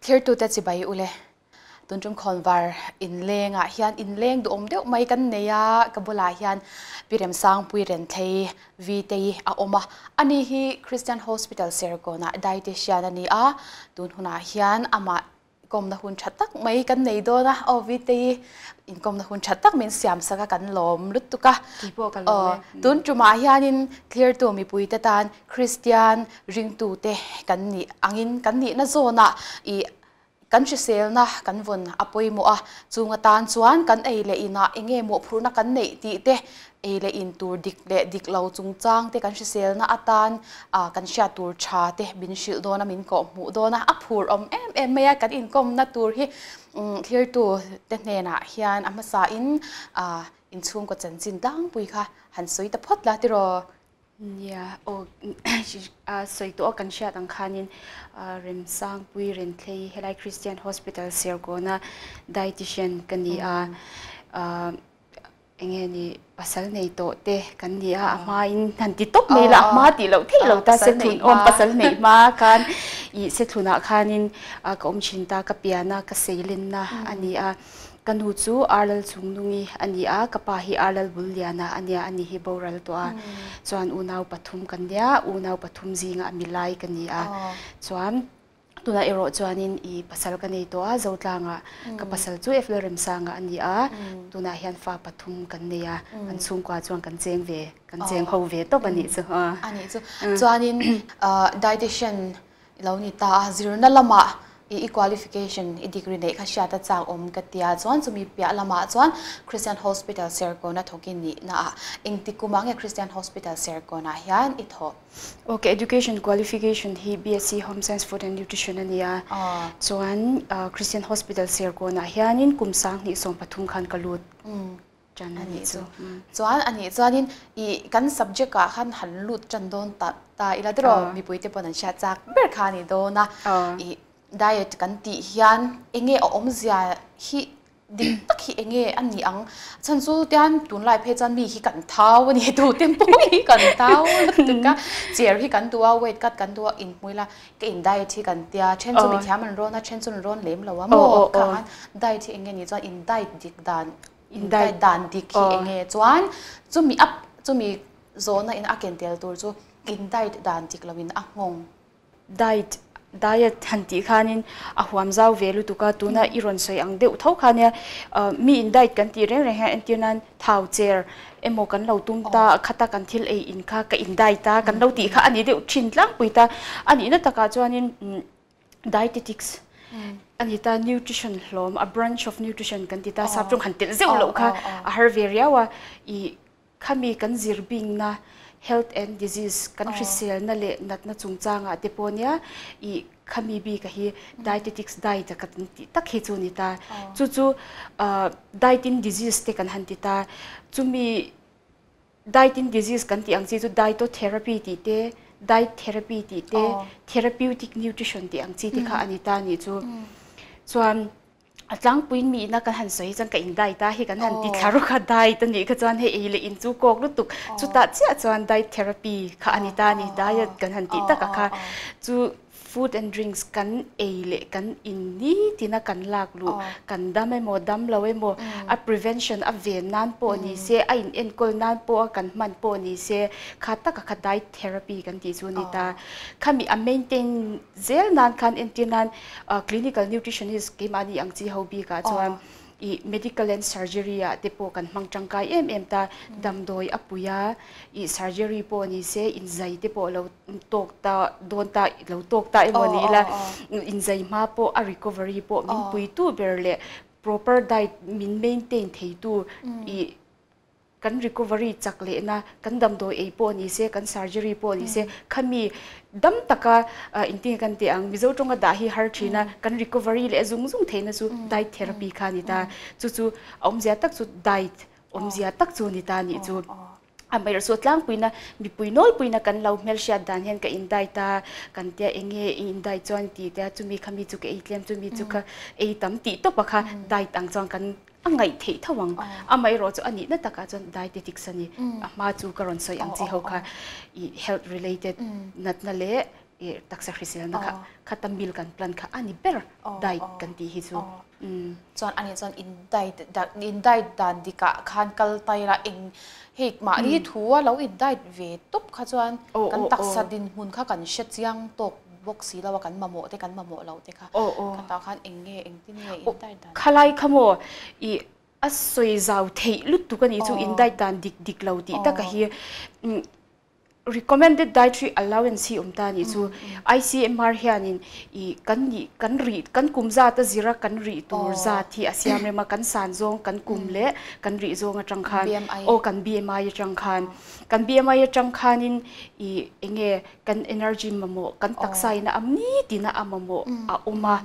Thirtute chibai ule. Tun tum khawnvar inlengah hian inleng duhawm deuh mai kan nei a, ka bulah hian Pi Remsangpui Renthlei Vitei a awm a. Ani hi Christian Hospital Serkawnah dietitian a ni a, tun hunah hian amah kawmna hun tha tak mai kan nei dawn a, aw Vitei inkawmna hun tha tak min siam sak a kan lawm lutuk a. Aw tun tumah hianin thlirtu mipuite tan Kristian ringtute kan nih angin kan nihna zawnah ih kan hriselna kan vawn a pawimawh a, chung atan chuan kan ei leh inah eng nge mawhphurhna kan neih tih te, ei leh in tur dik leh dik lo chungchang te kan hriselna atan ah kan hriat tur tha te min hrilh dawn a, min kawh hmuh dawn a, a phur awm em em mai a, kan inkawmna tur hi thlirtu te hnenah hian a hmasa in ah inchhungkaw chanchin tlangpui kha han sawi ta phawt la tiraw? Nia, aw a sawi tawh a kan hriat ang khanin Remsangpui Renthlei helai Christian Hospital Serkawna dietitian ka ni a, eng nge ni pasal nei tawh te kan ni a, a hmain han ti tawp mai la, a hma tih loh theih lo ta se thun awm pasal neih hma khan ih se thlunah khanin ka awm thin ta, ka piana ka seilenna a ni a. Ka nu chu Arlal Chungnungi a ni a, ka pa hi Arlal Bulliana a nia, ani hi boral tawh a. Chuan unau pathum kan nia, unau pathum zinga a milai ka ni a. Chuan tunah erawh chuanin i pasal ka nei tawh a, Zotlanga ka pasal chu Efla Remsanga a ni a, tunah hian fa pathum kan nei a, kan chhungkua chuan kan cheng ve, kan cheng ho ve tawp a nih chu. A nih chu. Chuanin dietitian I lo ni ta a, zirna lamah i i qualification, i degree neih kha hriat a chak awm ka tia chuan chumi piah lamah chuan Christian Hospital Serkawn-a thawk i nihna ah engti kumah nge Christian Hospital Serkawn-ah hian i thawh? Ok, education qualification hi BSc Home Science Food and Nutrition a ni a, chuan Christian Hospital Serkawn-ah hianin kum 2013 khan ka lut. Ṭan a nih chu. Chuan a nih chuanin i kan subject ah khan han lut ṭan dawn ta ta ila tiraw mipui te pawn an hriat chak ber kha a ni dawn a. I diet kan tih hian enge a awmzia hi dik tak hi enge a nih ang. Chhan chu tian tunlai phei chuan mi hi kan thau a ni tu te pawh hi kan thau lutuk a. Cher hi kan duh a weight cut kan duh a inhmui la ka in diet hi kan tia then chu mithiam an rawn a then chu an rawn lem lo a maw khang diet hi enge nih chuan in diet dik dan In diet dan dik hi eng nge chuan chumi a chumi zawhna in a ken tel tur chu in diet dan dik lo in a nghawng. Diet diet han tih khanin a huam zau ve lutuk a, tuna i rawn sawi ang deuh tho kha nia mi in diet kan tih reng reng hian entir nan thau cher emaw kan lo tum ta khata kan thil ei in kha ka in diet a kan lo tih kha a ni deuh thin tlangpui ta a nihna takah chuanin Dietetics a ni ta, nutrition hlawm, a branch of nutrition kan ti ta, sap tawng han telh zeuh loh kha a har ve riau a, i khami kan zir bingna health and disease kan hriselna leh natna chungchangah te pawh nia i khami bika hi dietetics diet a kan tih tak hi chu a ni ta, chu chu diet in disease te kan han ti ta, chumi Diet in disease kan tih ang chi chu dietotherapy tih te, diet therapy tih te, therapeutic nutrition tih ang chi te kha a ni ta a nih chu. Chuan a tlangpuiin mi ina kan han sawi hi chuan ka in diet a, hei kan han ti thla rawk a diet a nih kha chuan hei ei leh in chu kawk lutuk. Chutah chiah chuan diet therapy kha a ni ta a ni, diet kan han tih takah kha chu Food and drinks kan ei leh kan in nitin a kan lak luh, kan dam emaw dam lo emaw a prevention a ven nan pawh ni se, a in enkawl nan pawh a kan hman pawh ni se, kha taka kha diet therapy kan tih chu a ni ta. Khami a maintain zel nan khan entir nan clinical nutritionist keimahni ang chi ho bikah chuan I medical and surgery ah te pawh kan hmang tangkai em em ta, damdawi a pui a, i surgery pawh ni se inzai te pawh lo tawk ta dawn ta lo tawk ta emaw ni ila, inzai hma pawh a recovery pawh min puitu ber leh proper diet min maintain theitu i Kan recovery chak lehna, kan damdawi ei pawh ni se, kan surgery pawh ni se, khami dam taka engtin nge kan tih ang, Mizo tawnga dah hi har thin a, kan recovery leh zung zung theihna chu diet therapy kha a ni ta. Chu chu a awmzia tak chu diet awmzia tak chu a ni ta a nih chu. Amaherawhchu tlangpuina mipui nawlpuina kan lo hmelhriat dan hian ka in diet a, kan tia eng nge i in diet chuan tih te a, chumi khami chu ka ei tlem, chumi chu ka ei tam tih tawp a kha diet ang chuan kan A ngaih theih tho ang. Amaherawh chu a nihna takah chuan dietetics a ni. A hma chu ka rawn sawi ang chi ho kha i health related natna leh Taksa hriselna kha khata meal kan plan kha a ni ber diet kan tih hi chu. Chuan ani chuan in diet in diet dan dikah khan kal tai la eng hei mahni thu a lo in diet ve tawp kha chuan kan taksa dinhmun kha kan hre chiang tawk bawk si lo a kan mamawh te kan mamawh loh te kha khatah khan eng nge engtin nge in diet dan. Khalai kha maw i a sawi zau theih lutuk a nih chu in diet dan dik dik lo tih taka hi Recommended dietary allowance hi awm ta a nih chu. ICMR hianin i kan nih kan rih kan kum zat a zira kan rih tur zat hi a siam rem a, kan san zawng kan kum leh kan rih zawng atang khan aw kan BMI atang khan kan BMI atang khanin i enge kan energy mamawh kan taksa in a am nitin a a mamawh a awm a.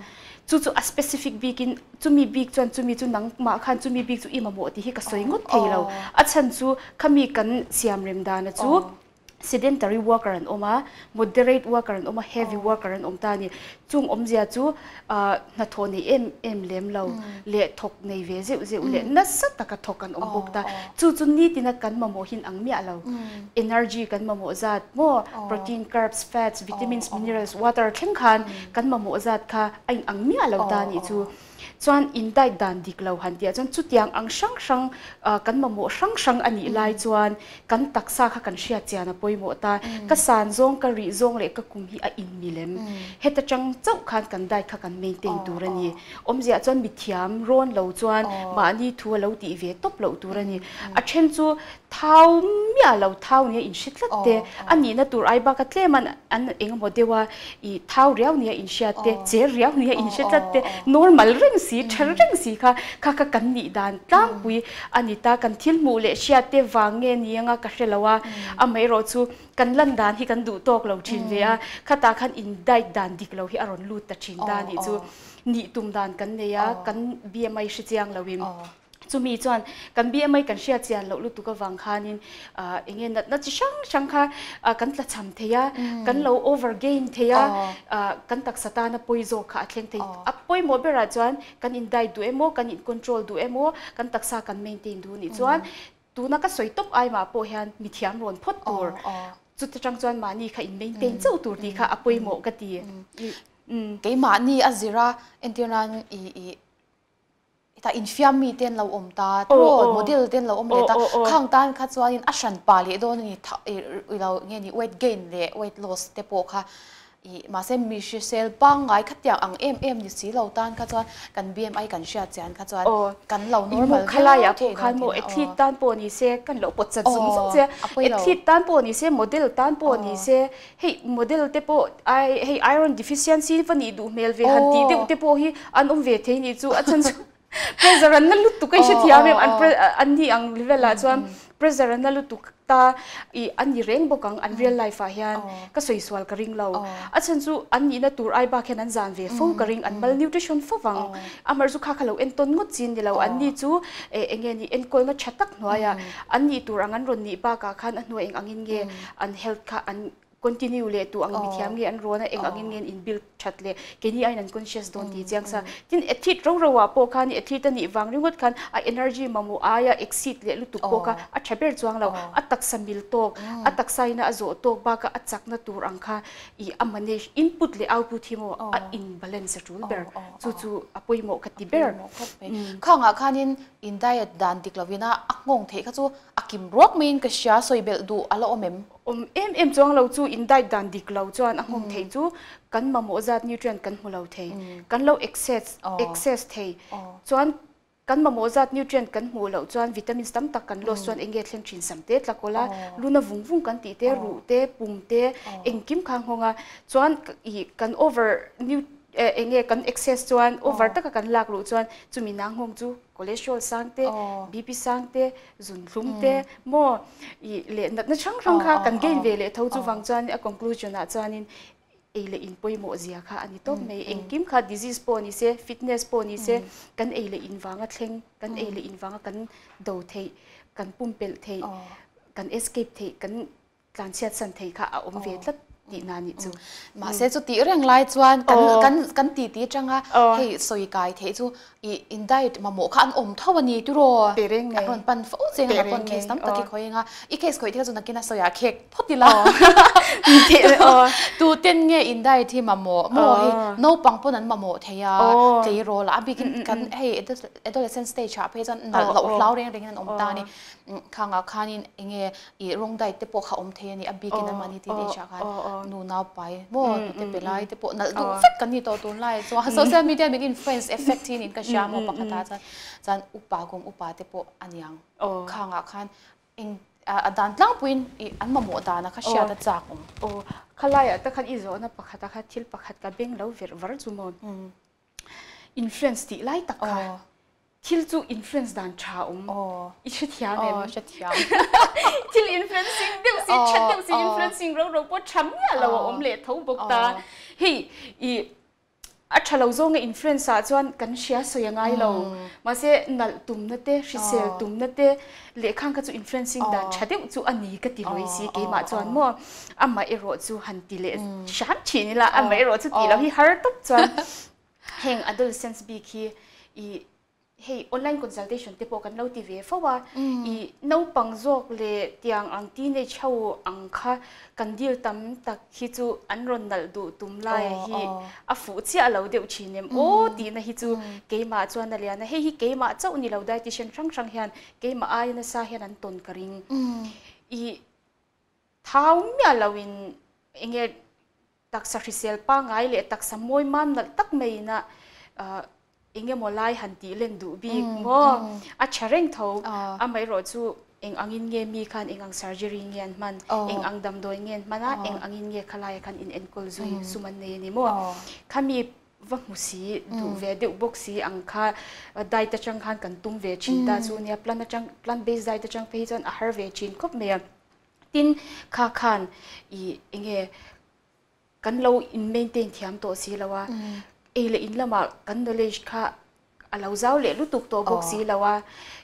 Chu chu a specific bikin chumi bik chuan chumi chu nangmah khan chumi bik chu i mamawh tih hi ka sawi ngawt thei lo. A chhan chu khami kan siam rem dana chu sedentary worker an awm a, moderate worker an awm a, heavy worker an awm ta a ni. Chung awmzia chu hnathawh nei em em lem lo leh thawk nei ve zeuh zeuh leh nasa taka thawk an awm bawk ta. Chu chu nitina kan mamawh hin ang miah lo. Energy kan mamawh zat maw, protein, carbs, fats, vitamins, minerals, water thleng khan kan mamawh zat kha a in ang miah lo ta anih chu. Chuan in diet dan dik lo han tih ah chuan chutiang ang hrang hrang kan mamawh hrang hrang a nih lai chuan kan taksa kha kan hriat chian a pawimawh ta. Ka san zawng, ka rih zawng leh ka kum hi a in mil em? Heta tang chauh khan kan diet kha kan maintain tur a ni. Awmziah chuan mithiam rawn lo chuan mahni thu a lo tih ve tawp loh tur a ni. A then chu Thau miah lo thau nia in hre tlat te, a nihna tur ai baka tlem an an eng emaw deuh a, i thau riau nia in hriat te, cher riau nia in hre tlat te, normal reng si, tha reng si kha kha kha kan nih dan tlangpui a ni ta, kan thil hmuh leh hriat te vang nge ni anga ka hre lo a, amaherawh chu kan lan dan hi kan duh tawk lo thin ve a, khatah khan in diet dan dik lo hi a rawn lut ta thin ta a nih chu, nih tum dan kan nei a, kan BMI hre chiang lo in. Chumi chuan kan BMI kan hriat chian loh lutuk avang khanin eng nge natna chi hrang hrang kha kan tlachham thei a, kan lo over gain thei a, kan taksa tana pawi zawk kha a thleng thei. A pawimawh berah chuan kan in diet duh emaw, kan in control duh emaw, kan taksa kan maintain duh nih chuan tuna ka sawi tawp aimah pawh hian mithiam rawn phawt tur. Chuta tang chuan mahni kha in maintain chauh tur tih kha a pawimawh ka ti. Keimahni a zira entir nan i Hetah infiam mi te an lo awm ta, tiraw model te an lo awm leh ta, khang tan kha chuanin a hran pa leh dawn a ni, i lo nge ni weight gain leh weight loss te pawh kha ih mahse mi hrisel pangngai khatiang ang em em ni si lo tan kha chuan kan BMI kan hriat chian kha chuan kan lo normal viau thei dawn tihna aw. Athlete tan pawh ni se kan lo pawt chat zung zung che a, athlete tan pawh ni se model tan pawh ni se hei model te pawh ai hei iron deficiency va nih duh hmel ve han tih deuh te pawh hi an awm ve thei nih chu a chhan chu pressure an na lutuk a i hrethiam em an an ni ang level ah chuan pressure an na lutuk ta i an ni reng bawk ang an real life ah hian ka sawi sual ka ring lo a chhan chu an nihna tur ai bak hian an zan ve fo ka ring an malnutrition fo vang amar chu kha kha lo entawn ngawt chin ni lo an ni chu eng nge ni enkawlna tha tak hnuaiah an nih tur ang an rawn nih bakah khan a hnuai eng angin nge an health kha an continue leh tu ang mithiam nge an rawn a eng angin nge an in build that leh keini aiin an conscious dawn tih chiang sa. Tin athlete ro ro ah pawh khan athlete a nih vang ringawt khan a energy mamawh aia exceed leh lutuk pawh kha a tha ber chuang lo. A taksa mil tawk, a taksa ina a zawh tawk bakah a chakna tur ang kha i a manage input leh output hi maw a in balance a tul ber. Chu chu a pawimawh ka ti ber. Khangah khanin in diet dan dik lovina a nghawng theih kha chu A kim ruak maiin ka hria, sawi belh duh a la awm em? Awm em em chuang lo chu in diet dan dik lo chuan a nghawng theih chu kan mamawh zat nutrient kan hmu lo thei, kan lo excess excess thei. Chuan kan mamawh zat nutrient kan hmuh loh chuan vitamins tam tak kan loss chuan eng nge thleng thin sam te tlakawl a, luna vung vung kan tih te, ruh te, pum te, engkim kha nghawng a. Chuan ih kan over nu eng nge kan excess chuan over taka kan lak luh chuan chumi nang nghawng chu cholesterol sang te, BP sang te, zunthlum te maw i leh natna hrang hrang kha kan gain ve leh tho chuvang chuan a conclusion ah chuanin ei leh in pawimawh zia kha a ni tawp mai. Engkim kha disease pawh ni se, fitness pawh ni se kan ei leh in vanga thleng, kan ei leh in vanga kan do theih, kan pumpelh theih, kan escape theih, kan tlanchhiat san theih kha a awm ve tlat. Tihna nih chu. Mahse chu tih reng lai chuan kan kan kan ti ti atanga hei sawi kai theih chu i in diet mamawh kha an awm tho a ni tiraw? An rawn pan fo cheng a pawn case tam tak i khawih eng a, i case khawih thil chu nakin a sawi ah khek phawt ila. Tu ten nge in diet hi mamawh maw hei naupang pawn an mamawh thei a tleirawl ah a bikin kan hei adolescent stage ah phei chuan nalh loh hlau reng rengin an awm ta a ni. Khangah khanin enge i rawng diet te pawh kha awm thei a ni, a bikin an mahni teenage ah khan nu nau pai maw hnute pe lai te pawh nalh duh vek kan ni tawh tunlai chuan social media min influence effect hi niin ka hria maw pakhat ah chuan chuan upa kum upa te pawh a niang khangah khan eng a dan tlangpuiin i an mamawh dana kha hriat a chak awm. Aw khalaiah te khan i zawhna pakhat ah khan thil pakhat ka beng lo verh var chu maw influence tih lai tak kha Thil chu influence dan tha awm. I hrethiam em? Aw, hrethiam. Thil influencing deuh si, that deuh si, influencing ro ro pawh tha miah lo a awm leh tho bawk ta. Hei, i a tha lo zawnga influence ah chuan kan hria sawi a ngai lo. Mahse, nalh tumna te, hrisel tumna te lehkhang kha chu influencing dan tha deuh chu a ni ka ti lawih si keimah chuan maw. Amaherawh chu han ti leh hram thin ila, amaherawh chu tih loh hi har tawp chuan. Heng adolescence bik hi i hei online consultation te pawh kan lo ti ve fo a, i naupang zawk leh tiang ang teenage ho ang kha kan deal tam tak hi chu an rawn nalh duh tum lai hi a fuh chiah lo deuh thin em aw tihna hi chu keimah chuan a lian a, hei hi keimah chauh ni lo dietitian hrang hrang hian keimah aia nasa hian an tawn ka ring. I thau miah lo in enge Taksa hrisel pangngai leh taksa mawi mam nalh tak maiin a eng emaw lai han tih len duh bik maw? A tha reng tho. Amaherawh chu eng angin nge mi khan eng ang surgery nge an hman, eng ang damdawi nge an hman a, eng angin nge khalaiah khan inenkawl zui sum an nei a ni maw? Khami va hmu si, duh ve deuh bawk si ang kha diet atang khan kan tum ve thin ta chu nia, plant atang, plant based diet atang phei hi chuan a har ve thin khawp mai a. Tin, kha khan i enge kan lo in maintain thiam tawh si lo a, ei leh in lamah kan knowledge kha a lo zau leh lutuk tawh bawk si lo a,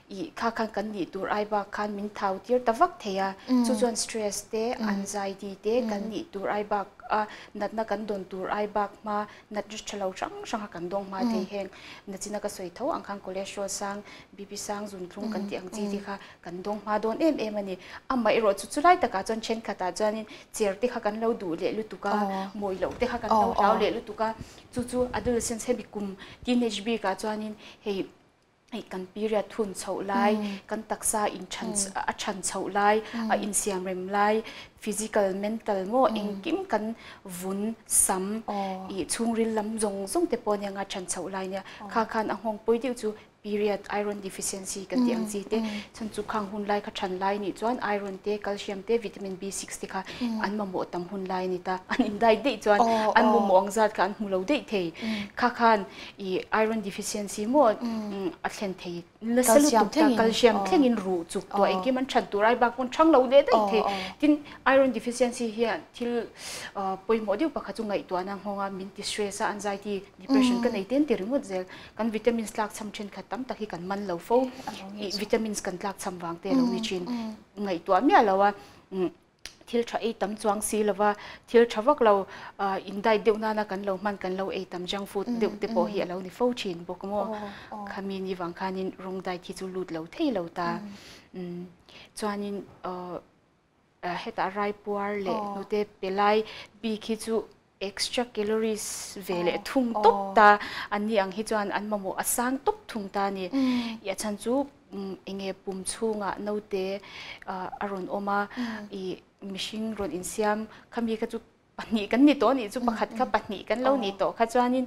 i kha khan kan nih tur ai bak khan min thau tir ta vak thei a, chu chuan stress te, anxiety te kan nih tur ai bak a, natna kan dawn tur ai bak hma nat ri tha lo hrang hrang a kan dawng hma thei heng nachina ka sawi tho ang khan cholesterol sang, BP sang, zunthlum kan tih ang chi te kha Kan dawng hma dawn em em a ni. Amaherawh chu chulai takah chuan thenkhatah chuanin chair te kha kan lo duh leh lutuk a, mawi loh te kha kan lo hlau leh lutuk a. Chu chu adolescence hemi kum teenage bikah chuanin hei hei kan period hun chhoh lai, kan taksa in than a than chhoh lai, a insiam rem lai, physical, mental maw engkim kan vun, sam, ih chhungril lam zawng zawng te pawh nia nga than chhoh lai nia. Kha khan a nghawng pawi deuh chu Period, iron deficiency kan tih ang chi te, chhan chu khang hun lai kha than lai nih chuan iron te, calcium te, vitamin B6 te kha an mamawh tam hun lai a ni ta. An indai daih chuan an mamawh ang zat kha an hmu lo daih thei. Kha khan i iron deficiency maw a thlen thei nasa lutuk ta, calcium thlengin ruh chuk tuah engkim an than tur ai bak pawn thang lo leh daih thei. Tin, iron deficiency hian thil pawimawh deuh pakhat chu ngaihtuahna nghawnga min ti stress a, anxiety, depression ka nei ten ti ringawt zel. Kan vitamins tlak chham thenkhat tam tak hi kan man lo fo. Ih vitamins kan tlak chham vang te lo ni thin. Ngaihtuah miah lo a, thil tha ei tam chuang si lo va, thil tha vak lo in diet deuh nana kan lo hman kan lo ei tam junk food deuh te pawh hi a lo ni fo thin bawk maw. Khami ni vang khanin rawng diet hi chu lut lo thei lo ta. Chuanin Hetah raipuar leh hnute pe lai bik hi chu extra calories ve leh thung tawp ta an ni ang hi chuan an mamawh a sang tawp thung ta a ni. I a chhan chu enge pum chhungah naute a rawn awm a, i mihring rawn insiam khami kha chu pahnih kan ni tawh a nih chu pakhat kha pahnih kan lo nih tawh kha chuanin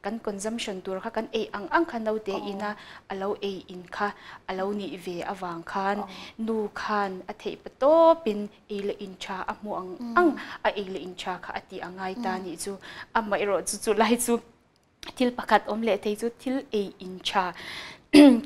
kan consumption tur kha kan ei ang ang kha naute ina a lo ei in kha a lo nih ve avang khan nu khan a theih pa tawpin ei leh in tha a hmuh ang ang a ei leh in tha kha a tih a ngai ta nih chu amaherawh chu chu lai chu thil pakhat awm leh thei chu thil ei in tha.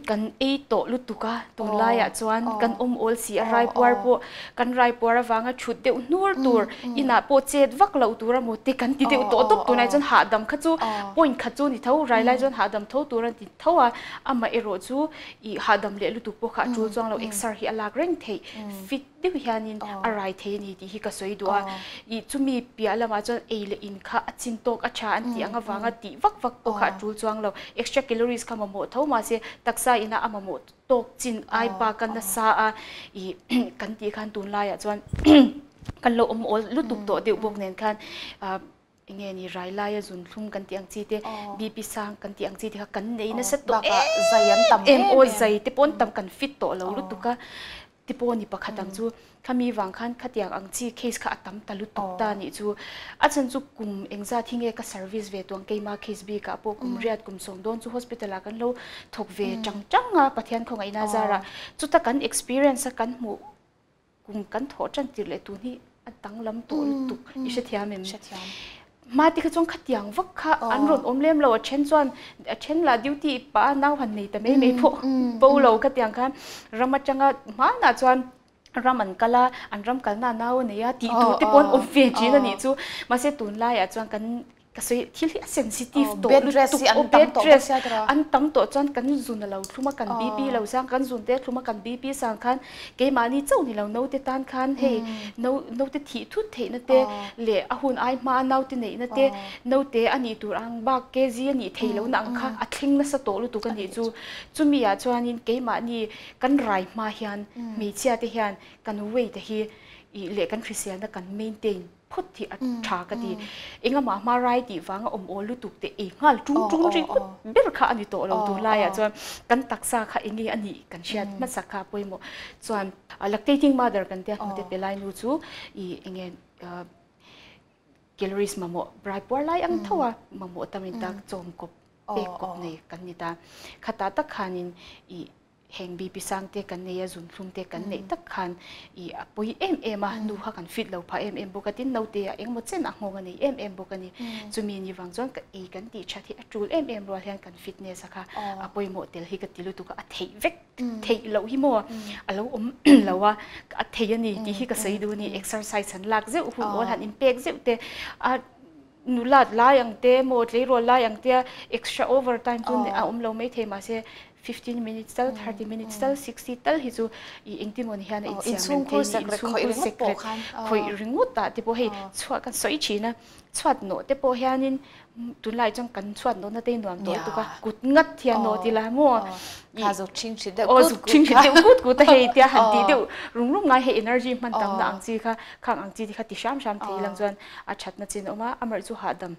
Kan ei tawh lutuk a, tunlaiah chuan kan awm awl si a, raipuar pawh kan raipuar avanga thut deuh hnur tur, inah pawh chet vak loh tur emaw te kan ti deuh tawh tawp tunlai chuan hahdam kha chu point khat chu ni tho, rai lai chuan hahdam tho tur a ti tho a, amaherawh chu ih hahdam leh lutuk pawh kha a tul chuang lo, exer hi a lak reng theih fit deuh hianin a rai thei a ni tih hi ka sawi duh a, ih chumi piah lamah chuan ei leh in kha a chin tawk a tha an tih ang avanga tih vak vak pawh kha a tul chuang lo, extra calories kha mamawh tho mahse taksa ina a mamawh tawk chin ai bak a nasa a ih kan tih khan tunlaiah chuan kan lo awm awl lutuk tawh deuh bawk nen khan ah Enge ni rai laia zun thlum kan tih ang chi te, BP sang kan tih ang chi te kha kan nei nasa tawh em em aw zai te pawh an tam kan fit tawh lo lutuk a ti pawh ni pakhat ang chu khami vang khan khatiang ang chi case kha a tam ta lutuk ta nih chu a chhan chu kum engzat hi nge ka service ve tuang keima case bik ah pawh kum riat kum sawm dawn chu hospital ah kan lo thawk ve tang tang a Pathian khawngaihna zarah chuta kan experience a kan hmuh Kum kan thawh tan tir leh tun hi a danglam tawh lutuk i hrethiam em? Hrethiam. Hma te kha chuan khatiang vak kha an rawn awm lem lo a then chuan a then lah duty pah a nau han nei ta mai mai pawh bo lo khatiang khan ram atanga hmanah chuan ram an kal a an ram kalna a nau a nei a tih tur te pawh an awm ve thin a nih chu mahse tunlaiah chuan kan Ka sawi thil hi a sensitive tawh bed rest hi an tam tawh bawk sia tawh an tam tawh chuan kan zun a lo thlum a kan BP lo sang kan zun te a thlum a kan BP sang khan keimahni chauh ni lo naute tan khan hei naute thih thut theihna te leh a hun ai hma a naute neihna te naute a nih tur ang bak kg a nih theih lohna ang kha a thleng nasa tawh lutuk a nih chu chumi ah chuanin keimahni kan rai hma hian hmeichhia te hian kan weight hi ih leh kan hriselna kan maintain phawt hi a tha ka ti. Engamaah hma rai tih vanga awm awl lutuk te ei nghal tung tung ringawt ber kha a ni tawh lo tunlaiah chuan kan taksa kha enge a nih kan hriat hmasa kha pawimawh. Chuan lactating mother kan tia hnute pe lai nu chu ih enge calories mamawh rai puar lai ang tho a mamawh tamin tak chawm kawp pek kawp nei kan ni ta. Khatah tak khanin ih Heng BP sang te kan nei a, zunthlum te kan neih tak khan i a pawi em em a, nu kha kan fit lo phah em em bawk a, tin naute ah engemaw chen a nghawng a nei em em bawk a ni. Chumi ni vang chuan ka ei kan tih that hi a tul em em rual hian kan fitness a kha a pawimawh tel hi ka ti lutuk a, a theih vek theih loh hi maw a lo awm lo a, a thei a ni tih hi ka sawi duh a ni, exercise han lak zeuh hun awl han inpek zeuh te a nulat lai ang te maw tleirawl lai ang te extra over time chu a awm lo maithei mahse 15 minutes tal 30 minutes tal 60 tal hi chu i engtin maw ni hian a insiam rem thei ni inchhungkhur secret khawih ringawt ah te pawh hei chhuah kan sawi thin a chhuat nawh te pawh hianin tunlai chuan kan chhuat nawhna te hi nuam tawh lutuk a kut ngat hian nawh ti la maw kha zuk thing hrit deuh kut zuk thing hrit deuh kut kut a hei tia han tih deuh rum rum ngai hei energy hman tamna ang chi kha khang ang chi te kha ti hram hram thei lang chuan a thatna chin a awm a amaherawhchu chu hahdam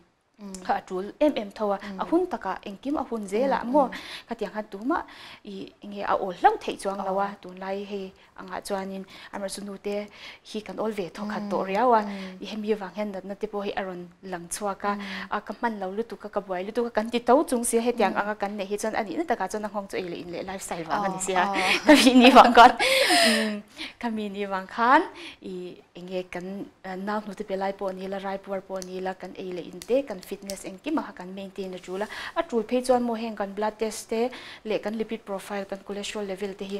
kha a tul em em tho a a hun takah engkim a hun zelah maw khatiang khan tumah i enge a awl hlauh theih chuang lo a tunlai hei angah chuanin amaherawhchu nu te hi kan awl ve thaw khat tawh riau a i hemi avang hian natna te pawh hi a rawn lang chhuak a a ka hman lo lutuk a ka buai lutuk a kan ti to chung sia hetiang anga kan neih hi chuan a nihna takah chuan a nghawng chu ei leh in leh lifestyle vang a ni sia ka mi ni vang khan ka mi ni vang khan i Enge kan nau hnute pe lai pawh ni la, rai puar pawh ni la, kan ei leh in te, kan fitness engkim ah kha kan maintain a tul a. A tul phei chuan maw heng kan blood test te leh kan lipid profile, kan cholesterol level te hi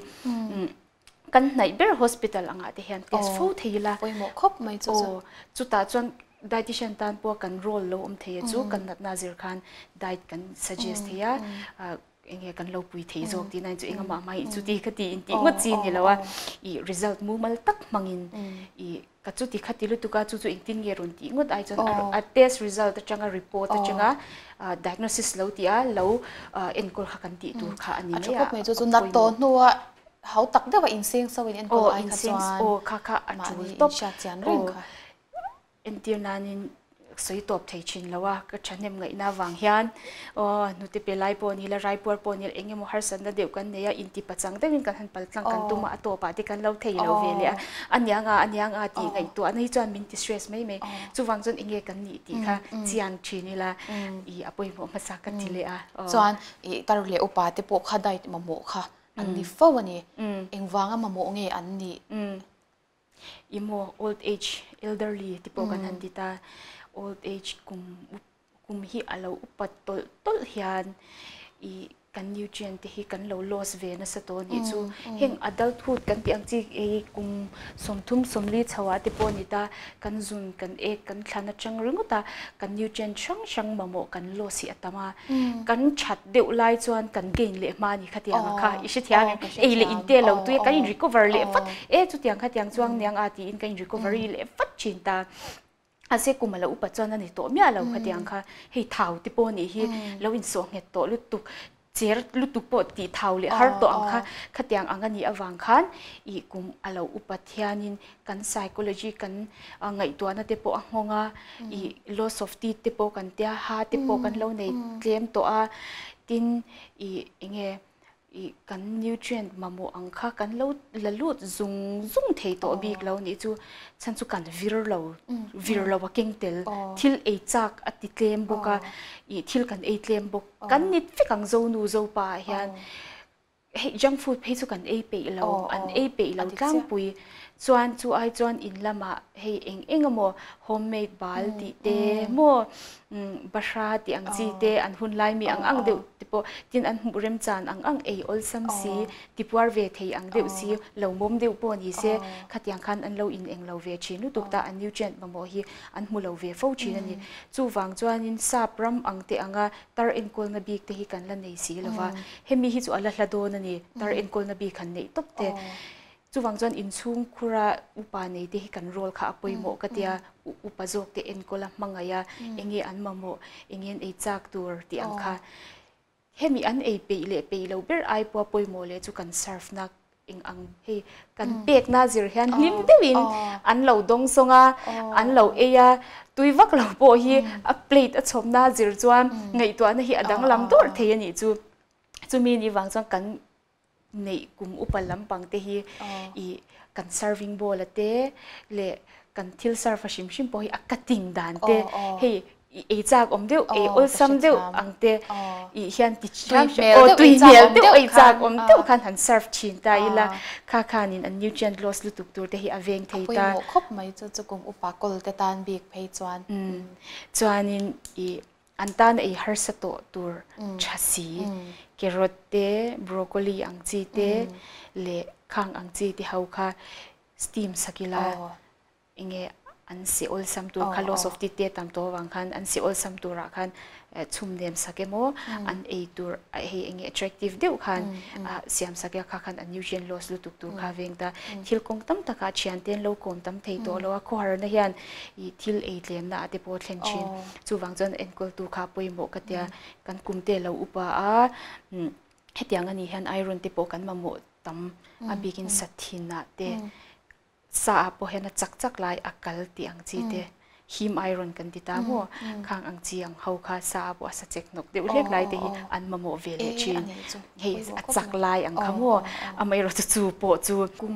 kan hnaih ber hospital angah te hian test fo thei ila. Pawimawh khawp mai chu chu. Aw, chutah chuan dietitian tan pawh kan role lo awm thei a chu, kan natna zir khan diet kan suggest thei a. Enge kan lo pui thei zawk tih nain chu engah mah i chuti kha ti in tih ngawt chi ni lo a, i result mumal tak hmangin i ka chuti kha ti lutuk a chu chu engtin nge rawn tih ngawt ai chuan a test result atanga report atanga diagnosis lo tih a lo enkawl kha kan tih tur kha a ni mai a. A tha khawp mai chu chu nat tawh hnua hau tak deuha inseng so in enkawl ai kha chuan aw kha kha a tul tawp hriat chian reng kha. Entir nanin sawi tawp thei thin lo a, ka thahnem ngaihna avang hian aw hnute pe lai pawh ni la, rai puar pawh ni la, eng emaw harsatna deuh kan nei a, inti pachang deuhin kan han pal tlang kan tum a, a tawpah te kan lo thei lo ve leh a, a niang a, a niang a tih ngaihtuahna hi chuan min ti stress mai mai. Chuvang chuan eng nge kan nih tih kha chiang thin ila ih a pawimawh hmasa ka ti leh a. Chuan ih tar leh upa te pawh kha diet mamawh kha an ni fo a ni. Engvanga mamawh nge an nih? I maw old age elderly te pawh kan han ti ta old age kum kum hi a lo upat tawlh tawlh hian i. Kan nutrient te hi kan lo loss ve nasa tawh a nih chu. Heng adulthood kan tih ang chi hei kum 30 40 chho ah te pawh a ni ta, kan zun, kan ek, kan thlan atang ringawt a kan nutrient hrang hrang mamawh kan loss hi a tam a. Kan that deuh lai chuan kan gain leh hma a ni khatiang a kha i hrethiam em? Ei leh in te lo tui a kan in recover leh vat e chutiang khatiang chuang niang a tiin kan in recovery leh vat thin ta. A se kum a lo upat chuan a ni tawh miah lo khatiang kha hei thau te pawh nih hi lo insawh nghet tawh lutuk cher lutuk pawh tih thau leh har tawh ang kha khatiang ang a nih avang khan ih kum a lo upat hianin kan psychology kan ngaihtuahna te pawh a nghawng a ih loss of teeth te pawh kan tia ha te pawh kan lo nei tlem tawh a tin ih enge I kan nutrient mamawh ang kha kan lo la lut zung zung thei tawh bik lo nih chu chhan chu kan vir lo vir lo a keng tel thil ei chak a ti tlem bawk a i thil kan ei tlem bawk kan nit vek ang zo nu zo pa ah hian hei junk food phei chu kan ei peih lo an ei peih lo tlangpui chuan chu ai chuan in lamah hei eng eng emaw homemade bal tih te maw bahra tih ang chi te an hun lai mi ang ang deuh te pawh tin an hmuh remchan ang ang ei awlsam si tipuar ve thei ang deuh si lo mawm deuh pawh ni se khatiang khan an lo in eng lo ve thin lutuk ta an nutrient mamawh hi an hmu lo ve fo thin a ni. Chuvang chuanin sap ram ang te anga tar enkawlna bik te hi kan la nei si lova hemi hi chu a la hla dawn a ni tar enkawlna bik han neih tawp te. Chuvang chuan inchhung khura upa nei te hi kan role kha a pawimawh ka tia, upa zawk te enkawl a hmangaih a, enge an mamawh, enge an ei chak tur tih ang kha. Hemi an ei peih leh peih loh ber ai pawha pawimawh leh chu kan serve na eng ang hei kan pekna zir hian hlim deuhin an lo dawng sawng a, an lo ei a, tui vak lo pawh hi a plate a chhawpna zir chuan ngaihtuahna hi a danglam dawrh thei a nih chu. Chumi ni vang chuan kan neih kum upa lampang te hi i kan serving bowl a te leh kan thil serve a hrim hrim pawh hi a cutting dan te hei i ei chak awm deuh ei awlsam deuh ang te i hian ti tui hmel deuh ei chak awm deuh khan han serve thin ta ila kha khanin an nutrient loss lutuk tur te hi a veng thei ta. A pawimawh khawp mai chu chu kum upa kawl te tan bik phei chuan. Chuanin i An tan ei harsa tawh tur tha si, carrot te, broccoli ang chi te leh khang ang chi te ho kha steam sak ila enge an si awlsam tur kha loss of teeth te tam tawh avang khan an si awlsam turah khan chhum nem sak emaw an ei tur hei enge attractive deuh khan siam sak ila kha khan an nutrient loss lutuk tur kha veng ta. Thil kawng tam takah thian te an lo kawm tam thei tawh lo a, khawharna hian ih thil ei tlemna ah te pawh a thlen thin. Chuvang chuan enkawltu kha pawimawh ka tia, kan kum te lo upa a, hetiang a nih hian iron te pawh kan mamawh tam a bikin sa thinah te, sa ah pawh hian a chak chak lai a kal tih ang chi te, him iron kan ti ta maw, khang ang chi ang ho kha sa ah pawh a sa chek hnawk deuh hlek lai te hi an mamawh ve leh thin, hei a chak lai ang kha maw, amaherawhchu chu pawh chu kum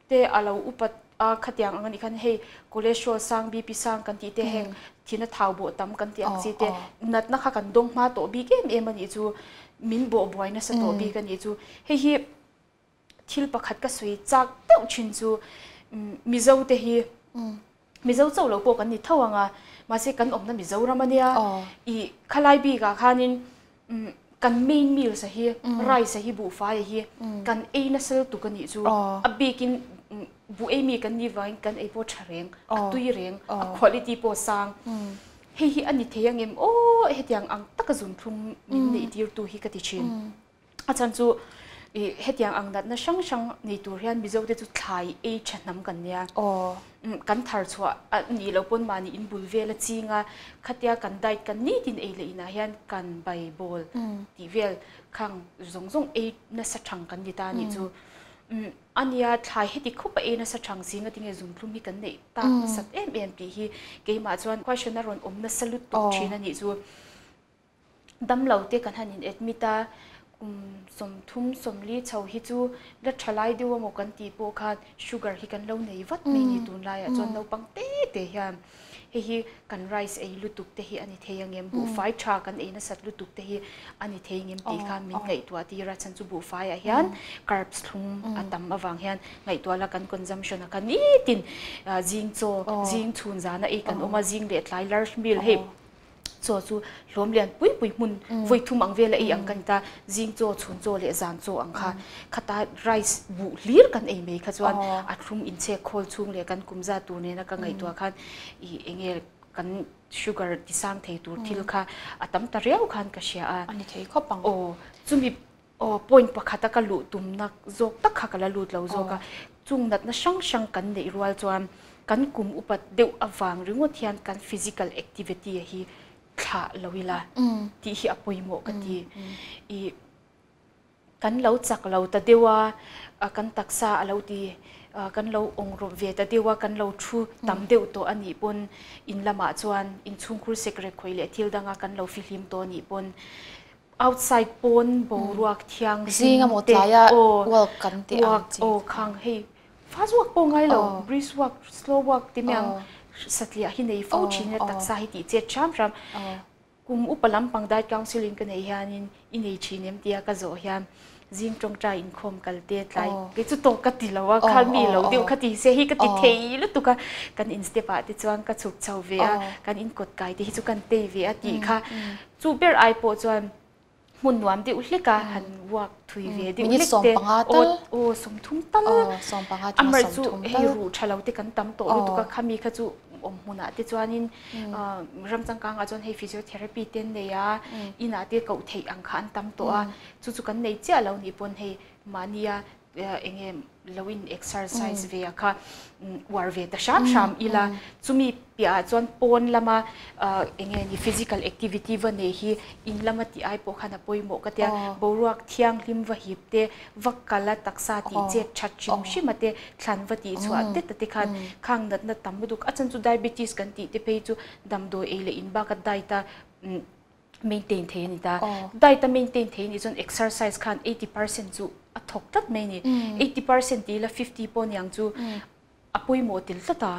te a lo upat a khatiang ang anih khan hei cholesterol sang BP sang kan tih te heng thina thau bawh tam kan tih ang chi te natna kha kan dawng hma tawh bik em em anih chu min bawh buai nasa tawh bik anih chu hei hi thil pakhat ka sawi chak deuh thin chu Mizo te hi Mizo chauh lo pawh kan ni tho ang a, mahse kan awmna Mizoram a nia, i khalai bikah khanin kan main meals a hi, rice a hi, buhfai a hi kan ei nasa lutuk a nih chu, a bikin buh ei mi kan nih vangin kan ei pawh tha reng, a tui reng, a quality pawh sang. Hei hi a ni thei ang em aw hetiang ang taka zunthlum min neih tirtu hi ka ti thin. A chhan chu i hetiang ang natna hrang hrang nei tur hian Mizo te chu thlai ei tha hnam kan nia. Kan thar chhuah a nih loh pawn mahni in bul vel a ching a, khatia kan diet kan nitin ei leh inah hian kan bai bawl tih vel khang zawng zawng ei nasa thang kan ni ta a nih chu. A nia thlai heti khup a ei nasa thang si ngatinge zumthlum hi kan neih tak nasat em em tih hi keimah chuan question a rawn awm nasa lutuk thin a nih chu. Damlo te kan han in admit a, kum 30 40 chho hi chu la tha lai deuh emaw kan tih pawh khan sugar hi kan lo nei vat mai ni tunlaiah chuan naupang te te hian hei hi kan rice ei lutuk te hi a ni thei ang em, buhfai tha kan ei nasat lutuk te hi a ni thei ang em tih kha min ngaihtuah tir a, chhan chu buhfaiah hian carbs thlum a tam avang hian ngaihtuah la kan consumption a kha nitin zing chaw, zing chhun zana ei kan awm a, zing leh tlai large meal hei. Chaw chu hlawm lian pui pui hmun vawi thum ang vela ei ang kan ta, zing chaw, chhun chaw leh zan chaw ang kha. Khata rice buh hlir kan ei mai kha chuan a thlum inchhek khawl chhung leh kan kum zat tur nena ka ngaihtuah khan ih enge kan sugar ti sang thei tur thil kha a tam ta riau khan ka hria a. A ni thei khawp ang. Aw, chumi aw point pakhata ka luh tumna zawk tak kha ka la lut lo zawk a. Chung natna hrang hrang kan neih rual chuan kan kum upat deuh avang ringawt hian kan physical activity hi thlah lo ila tih hi a pawimawh ka ti. Ih kan lo chak lo ta deuh a, kan taksa a lo ti kan lo awng rawp ve ta deuh a, kan lo thu tam deuh tawh a nih pawn in lamah chuan inchhungkhur sekrek khawih leh thil danga kan lo fihlim tawh a nih pawn Outside pawn boruak thianghlim Zing emaw te tlaia aw walk kan tih ang walk chi aw kha. khang hei fast walk pawh ngai lo Aw. brisk walk slow walk ti mai ang Aw. satliah hi nei fo Aw thin a aw. taksa hi tih chet hram hram Aw. kum upa lampang diet counselling ka neih hianin i nei thin em tia ka zawh hian zing tawngtai inkhawm kal te tlai kei chu tawk ka ti lo a khal mi lo deuh kha ti se hi ka ti thei lutuk a kan in step ah te chuan ka chhuk chho ve a kan in kawt kai te hi chu kan tei ve a tih kha chu ber ai pawh chuan hmun nuam deuh hlek a han walk thui ve deuh hlek te aw aw 30 tal amar chu hei ruh tha lo te kan tam tawh lutuk a khami kha chu awm hmunah te chuanin ram changkangah chuan hei physiotherapy te an nei a inah te koh theih ang kha an tam tawh a Chu chu kan nei chiah lo nih pawn hei mahnia eng nge lo in exercise ve a kha uar ve ta hram hram ila chumi piahah chuan pawn lama eng nge ni physical activity va nei hi in lama tih ai pawh khan a pawimawh ka tia boruak thianghlim va hip te va kal a taksa tih chet that hrim hrim a te thlan va tih chhuah det a te khan khang natna tam lutuk a chan chu diabetes kan tih te phei chu damdawi ei leh in bak a diet a maintain thei a ni ta. Diet a maintain thei a nih chuan exercise khan 80% chu a thawk tlat mai a ni. 80% tih ila 50 pawh niang chu a pawimawh tel tlat a.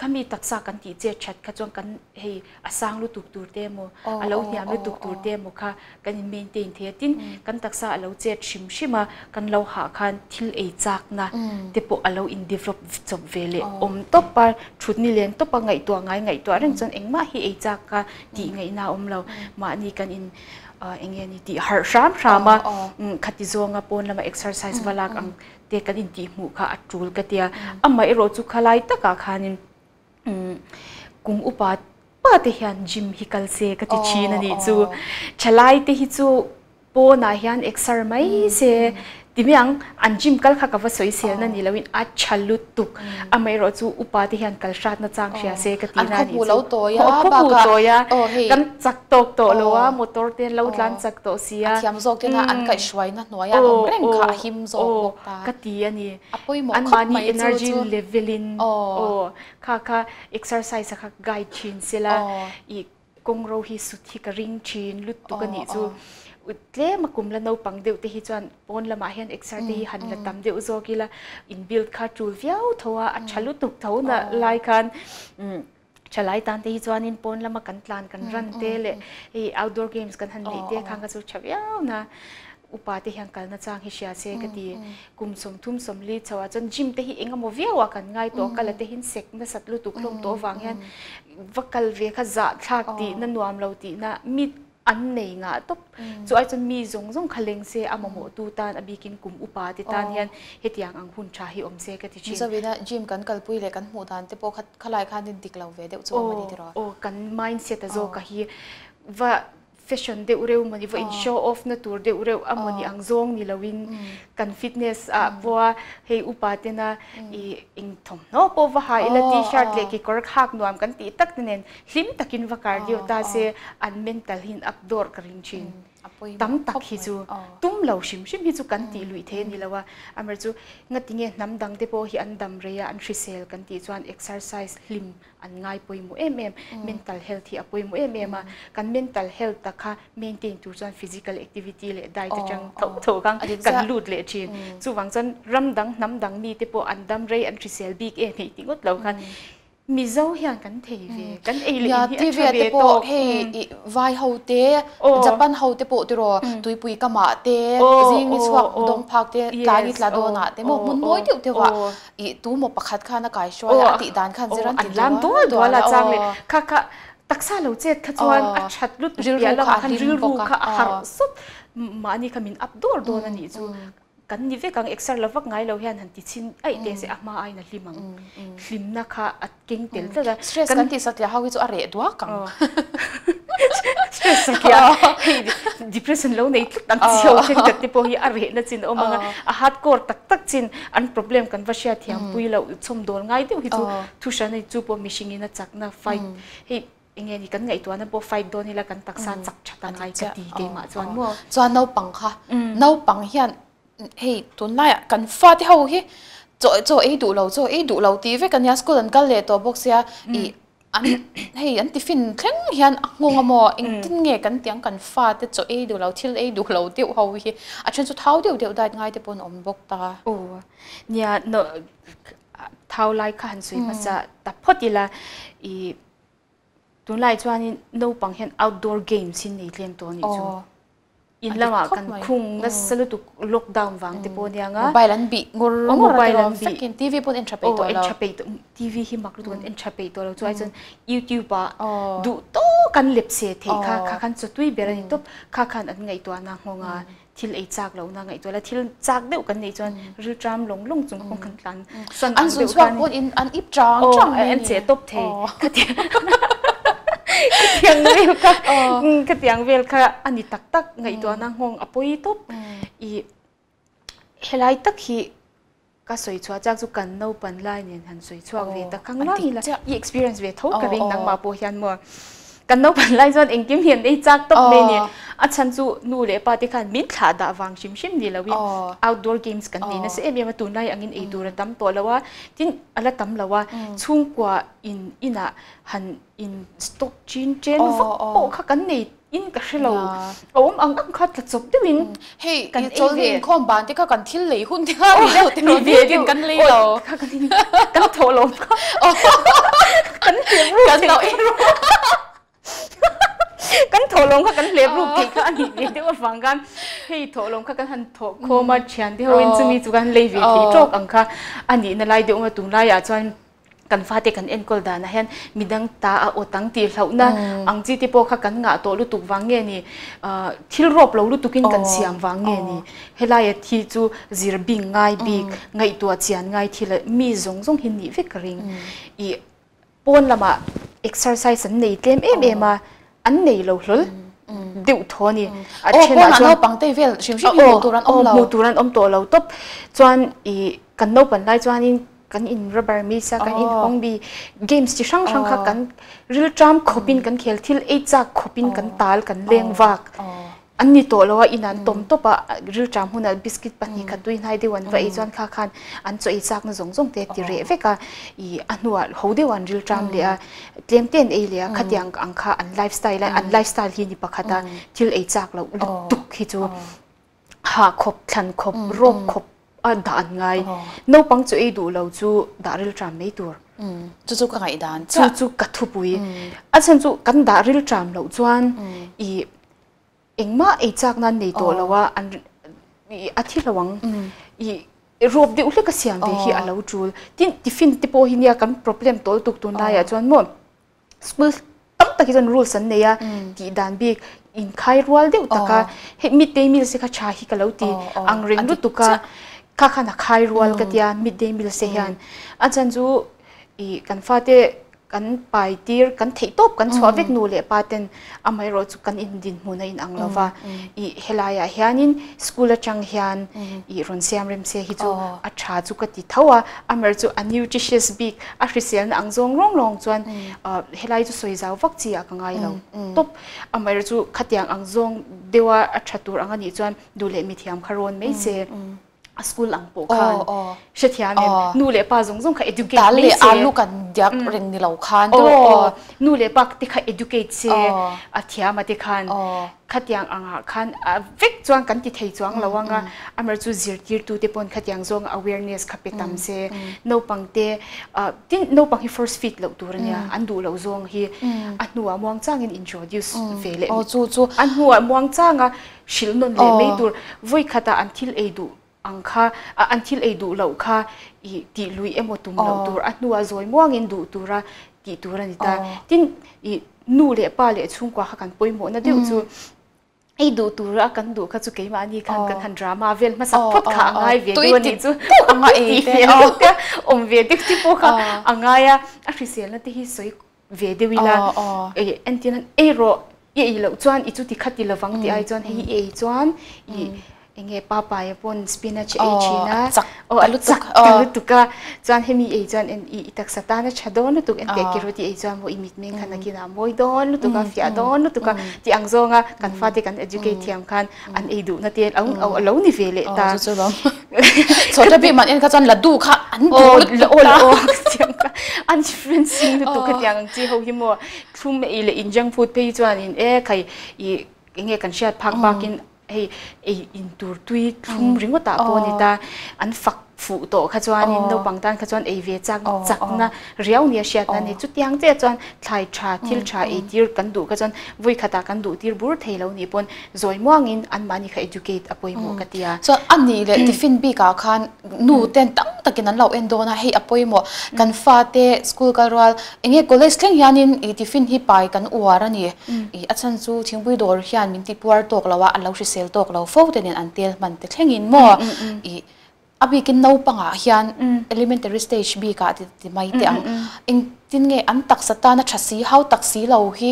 Khami taksa kan tih chet that kha chuan kan hei a sang lutuk tur te emaw a lo hniam lutuk tur te emaw kha kan in maintain thei a. Tin, kan taksa a lo chet hrim hrim a, kan lo hah khan thil ei chakna te pawh a lo in develop chawp ve leh awm tawp a. Thut ni len tawp a ngaihtuah ngai ngaihtuah reng chuan engmah hi ei chak ka tih ngaihna a awm lo. Mahni kan in eng nge ni tih harh hram hram a, khati zawnga pawn lama exercise va lak ang te kan in tih hmuh kha a tul ka tia. Amaherawh chu khalai takah khanin kum upa pa te hian gym hi kal se ka ti thin a nih chu. Thalai te hi chu Pawnah hian exer mai se ti mai ang, an gym kal kha ka va sawi sel na ni loin a tha lutuk. Amaherawh chu upa te hian kal hrat na chang hria se ka ti na nih chu. Aw khaw hmu tawi a, kan chak tawk tawh lo a, motor te an lo tlan chak tawh si a. A thiam zawk tena an kaihhruai na hnuaia an awm reng kha a him zawk bawk ta. Ka ti a ni. A pawimawh khawp mai chu chu. Anmahni energy level in aw kha kha exercise a kha guide thin sela i Kawng ro hi sut hi ka ring thin lutuk a nih chu. Tlem a kum la naupang deuh te hi chuan pawn lamah hian exer te hi han la tam deuh zawk ila in build kha tul viau tho a, a tha lutuk tho na lai khan thalai tan te hi chuanin pawn lama kan tlan kan ran te leh hei outdoor games kan han neih te khan kha chu tha viau na. Upa te hian kalna chang hi hria se ka ti. Kum 30 40 chho ah chuan gym te hi eng emaw viau ah kan ngai tawh a, kal a te hin sek nasat lutuk hlawm tawh avang hian va kal ve kha zah thlak tihna nuam lo tihna mi an nei ngah tawp. Chu ai chuan mi zawng zawng kha leng se a mamawh tu tan a bikin kum upa te tan hian hetiang ang hun tha hi awm se ka ti thin. Mizovina gym kan kalpui leh kan hmuh dan te pawh kha khalai khan in dik lo ve deuh chu awm a ni tiraw? Aw kan mindset a zawk a hi va Fashion deuh reuh mawni va in show off na tur deuh reuh a mawni ang zawng ni loin kan fitness ah pawha hei upa tena i eng thawmhnaw pawh va ha ila t-shirt leh kekawr khak nuam kan tih tak te nen hlim takin va cardio ta se an mental hi in up dawrh ka ring thin. Tam tak hi chu tum lo hrim hrim hi chu kan tih luih thei a ni lo a, amaherawhchu ngatinge hnam dang te pawh hi an dam rei a an hrisel kan tih chuan exercise hlim an ngai pawimawh em em, mental health hi a pawimawh em em a, kan mental health tak kha maintain tur chuan physical activity leh diet atang tho tho khan kan lut leh thin. Chuvang chuan ram dang hnam dang mi te pawh an dam rei an hrisel bik em hei ti ngawt lo khan Mizo hian kan thei ve, kan ei leh in hi a tha ve tawk. Hei vai ho te, Japan ho te pawh tiraw tuipui kamah te, zing ni chhuak dawng phak te, tlai ni tla dawnah te maw hmun mawi deuh deuhah I tu maw pakhat khan a kai hruai a, a tih dan khan zir an ti dual dual a. An lam dual dual a chang leh kha kha. Taksa lo chet kha chuan a that lutuk piah lamah khan rilru kha a harh sawt mahni kha min up dawr dawn a nih chu. Kan ni vek ang exer la vak ngai lo hian han ti chhin aih teh se a hma aiin a hlim ang. Hlimna kha a keng tel tlat a. Stress kan tih satliah ho hi chu a reh duak ang. Stress satliah hei depression lo nei tlat ang chi ho thenkhat te pawh hi a rehna chin a awm ang a, a hardcore tak tak chin an problem kan va hriat thiam pui loh chhawmdawl ngai deuh hi chu thu hran a ni chu pawh mihringin a chakna fight hei eng nge ni kan ngaihtuahna pawh fight dawn ila kan taksa chak that a ngai ka ti keimah chuan maw. Chuan naupang kha naupang hian hei tunlaiah kan fate ho hi chaw chaw ei duh lo chaw ei duh lo tih vek ania school an kal leh tawh bawk sia ih an hei an tiffin thleng hian a nghawng a maw engtin nge kan tiang kan fate chaw ei duh lo thil ei duh lo deuh ho hi a then chu thau deuh deuh diet ngai te pawh an awm bawk ta. Aw nia thau lai kha han sawi hmasa ta phawt ila ih tunlai chuanin naupang hian outdoor games hi nei tlem tawh a nih chu. In lamah kan khung nasa lutuk lockdown vang te pawh aniang a. Mobile an bih ngur ngur a tiraw vekin TV pawh an en tha peih tawh lo. En tha peih tawh TV hi mak lutuk an en tha peih tawh lo chu ai chuan YouTube ah duh tawk an lep se theih kha kha khan chawtui ber a ni tawp kha khan an ngaihtuahna nghawng a thil ei chak lohna ngaihtuah la thil chak deuh kan neih chuan rilṭam lawng lawng chung pawh kan tlan san ang deuh khan an zun chhuak pawhin an ip chang chang mai an che tawp thei khatiang vel kha khatiang vel kha a ni tak tak ngaihtuahna nghawng a pawi tawp i helai tak hi Ka sawi chhuah chak chu kan naupan lai nen han sawi chhuak ve ta kang lang ila i experience ve tho ka ring nangmah pawh hian maw kan naupan lai chuan engkim hi an ei chak tawp mai ni a chhan chu nu leh pa te khan min thlah dah vang hrim hrim ni loin outdoor games kan nei nasa em em a tunlai angin ei tur a tam tawh lo a tin a la tam lo a chhungkua in inah han in stock chin chen vak pawh kha kan nei In ka hre lo. A awm ang ang kha tla chawp deuhin Hei, kan ei ve. Inkhawm ban te kha kan thil lei hun te kha ni deuh te rawn biakin kan lei lo. Kha kan in kan thawh lo kha. Kan hlep ruk Kan lo ei ruk. Kan thawh lo kha kan hlep ruk theih kha a nih ve deuh avang khan hei thawh lo kha kan han thawh khawm a thian te hoin chumi chu kan lei ve thei tawk ang kha a nihna lai deuh a tunlaiah chuan Kan fate kan enkawl danah hian midang ta a awt ang tih hlauhna ang chi te pawh kha kan ngah tawh lutuk vang nge ni, thil rawp lo lutukin kan siam vang nge ni. Helaia thi chu zir bing ngai bik, ngaihtuah chian ngai thil mi zawng zawng hi nih vek ka ring. Ih pawn lamah exercise an nei tlem em em a, an nei lo hlawl deuh thaw a ni. A thenah chuan naupang te vel hrim hrim hi hmuh tur an awm lo. Hmuh tur an awm tawh lo tawp. Chuan ih kan naupan lai chuanin kan in rubber mi sa kan in hawng bi games chi hrang hrang kha kan rilṭam khawpin kan khel thil ei chak khawpin kan tal kan leng vak an ni tawh lo a in an tawm tawp a rilṭam hunah biscuit pahnih khat tui hnai deuh an va ei chuan kha khan an chaw ei chakna zawng zawng te ti reh vek a ih a hnuah ho deuh an rilṭam leh a tlem te an ei leh a khatiang ang kha an lifestyle a an lifestyle hi ni pakhat a thil ei chak loh lutuk hi chu hah khawp, thlan khawp, rawk khawp a dah an ngai. Naupang chu ei duh lo chu dah rilṭam mai tur. Chu chu ka ngaihdan chiah. Chu chu ka thupui. A chhan chu kan dah rilṭam loh chuan i engmah ei chak nan nei tawh lo a, an a thi lo ang. I rawp deuh hlek a siam ve hi a lo tul. Tin, tiffin te pawh hi nia kan problem tawl tuk tunlaiah chuan maw School tam tak hi chuan rules an nei a, tih dan bik inkhai rual deuh tak a, hei midday meals hi kha tha hi ka lo ti ang reng lutuk a, kha khan a khai rual ka tia midday meals te hian. A chhan chu ih kan fate kan pai tir kan theih tawp kan chhuah vek nu leh pa ten amaherawh chu kan in dinhmun a inang lo va, ih helaiah hianin school atang hian ih rawn siam rem se hi chu a tha chu ka ti tho a, amaherawh chu a nutritious bik A hriselna ang zawng rawng rawng chuan helai chu sawi zau vak chi ah ka ngai lo tawp. Amaherawh chu khatiang ang zawng deuha a tha tur ang anih chuan duh leh mithiam kha rawn mai se a school ang pawh khan hrethiam em nu leh pa zawng zawng kha educate mai se. Dal leh alu kan diak reng ni lo khan tiraw. Nu leh pa te kha educate se a thiam a te khan. Khatiang angah khan vek chuan kan ti thei chuang lo anga amaherawh chu zirtirtute pawn khatiang zawnga awareness kha pe tam se naupang te tin naupang hi first feed loh tur ania an duh loh zawng hi a hnuah muang changin introduce ve leh a hnuah muang changa hrilh nawn leh mai tur vawi khatah an thil ei duh ang kha an thil ei duh loh kha ih tih lui emaw tum loh tur a hnuah zawi muangin duh tura. tih tur a ni ta. Tin, i nu leh pa leh chhungkua kha kan pawimawhna deuh chu ei duh tura kan duh kha chu keimahni khan kan han drama vel hmasak phawt kha a ngai ve deuh a nih chu. Tui ti hmel deuh te awm ve deuh te pawh kha a ngai a, a hriselna te hi sawi ve deuh ila entir nan ei rawh i ei loh chuan i chuti kha ti lovang tih ai chuan hei i ei chuan i enge papaia pawn spinach a ei thin a aw a chak ta lutuk a chuan hemi ei chuan en i taksa tan a tha dawn lutuk en teh carrot i ei chuan maw i mitmeng khan a kinah mawi dawn lutuk a fiah dawn lutuk a tih ang zawnga kan fate kan educate thiam khan an ei duhna te a lo ni ve leh ta. Chu chu lawm. Chhawta bik man en kha chuan ladu kha an duh lutuk ta. Aw tiang kha an differencing lutuk kha tiang ang chi ho hi maw thlum ei leh in junk food phei chuan in e khai i enge kan hriat phak bakin hei ei in tur tui thlum ringawt ah pawh a ni ta an fak fuh tawh kha chuanin naupang tan kha chuan ei ve chak chakna riau nia hriatna a ni. Chutiang chiah chuan thlai tha thil tha ei tir kan duh kha chuan vawi khatah kan duh tir bur thei lo nih pawn zawi muangin anmahni kha educate a pawimawh ka ti a. Chuan a nih leh tiffin bikah khan nu ten tam takin an lo en dawn a, hei a pawimawh kan fate school kal rual eng nge college thleng hianin ih tiffin hi pai kan uar a ni. Ih a chhan chu thingpui dawr hian min ti puar tawk lo a, a lo hrisel tawk lo fo te nen an tel hman te thlengin maw ih A bikin naupangah hian elementary stage bikah ti ti mai teh ang. Engtin nge an taksa tana tha si, hau tak si lo hi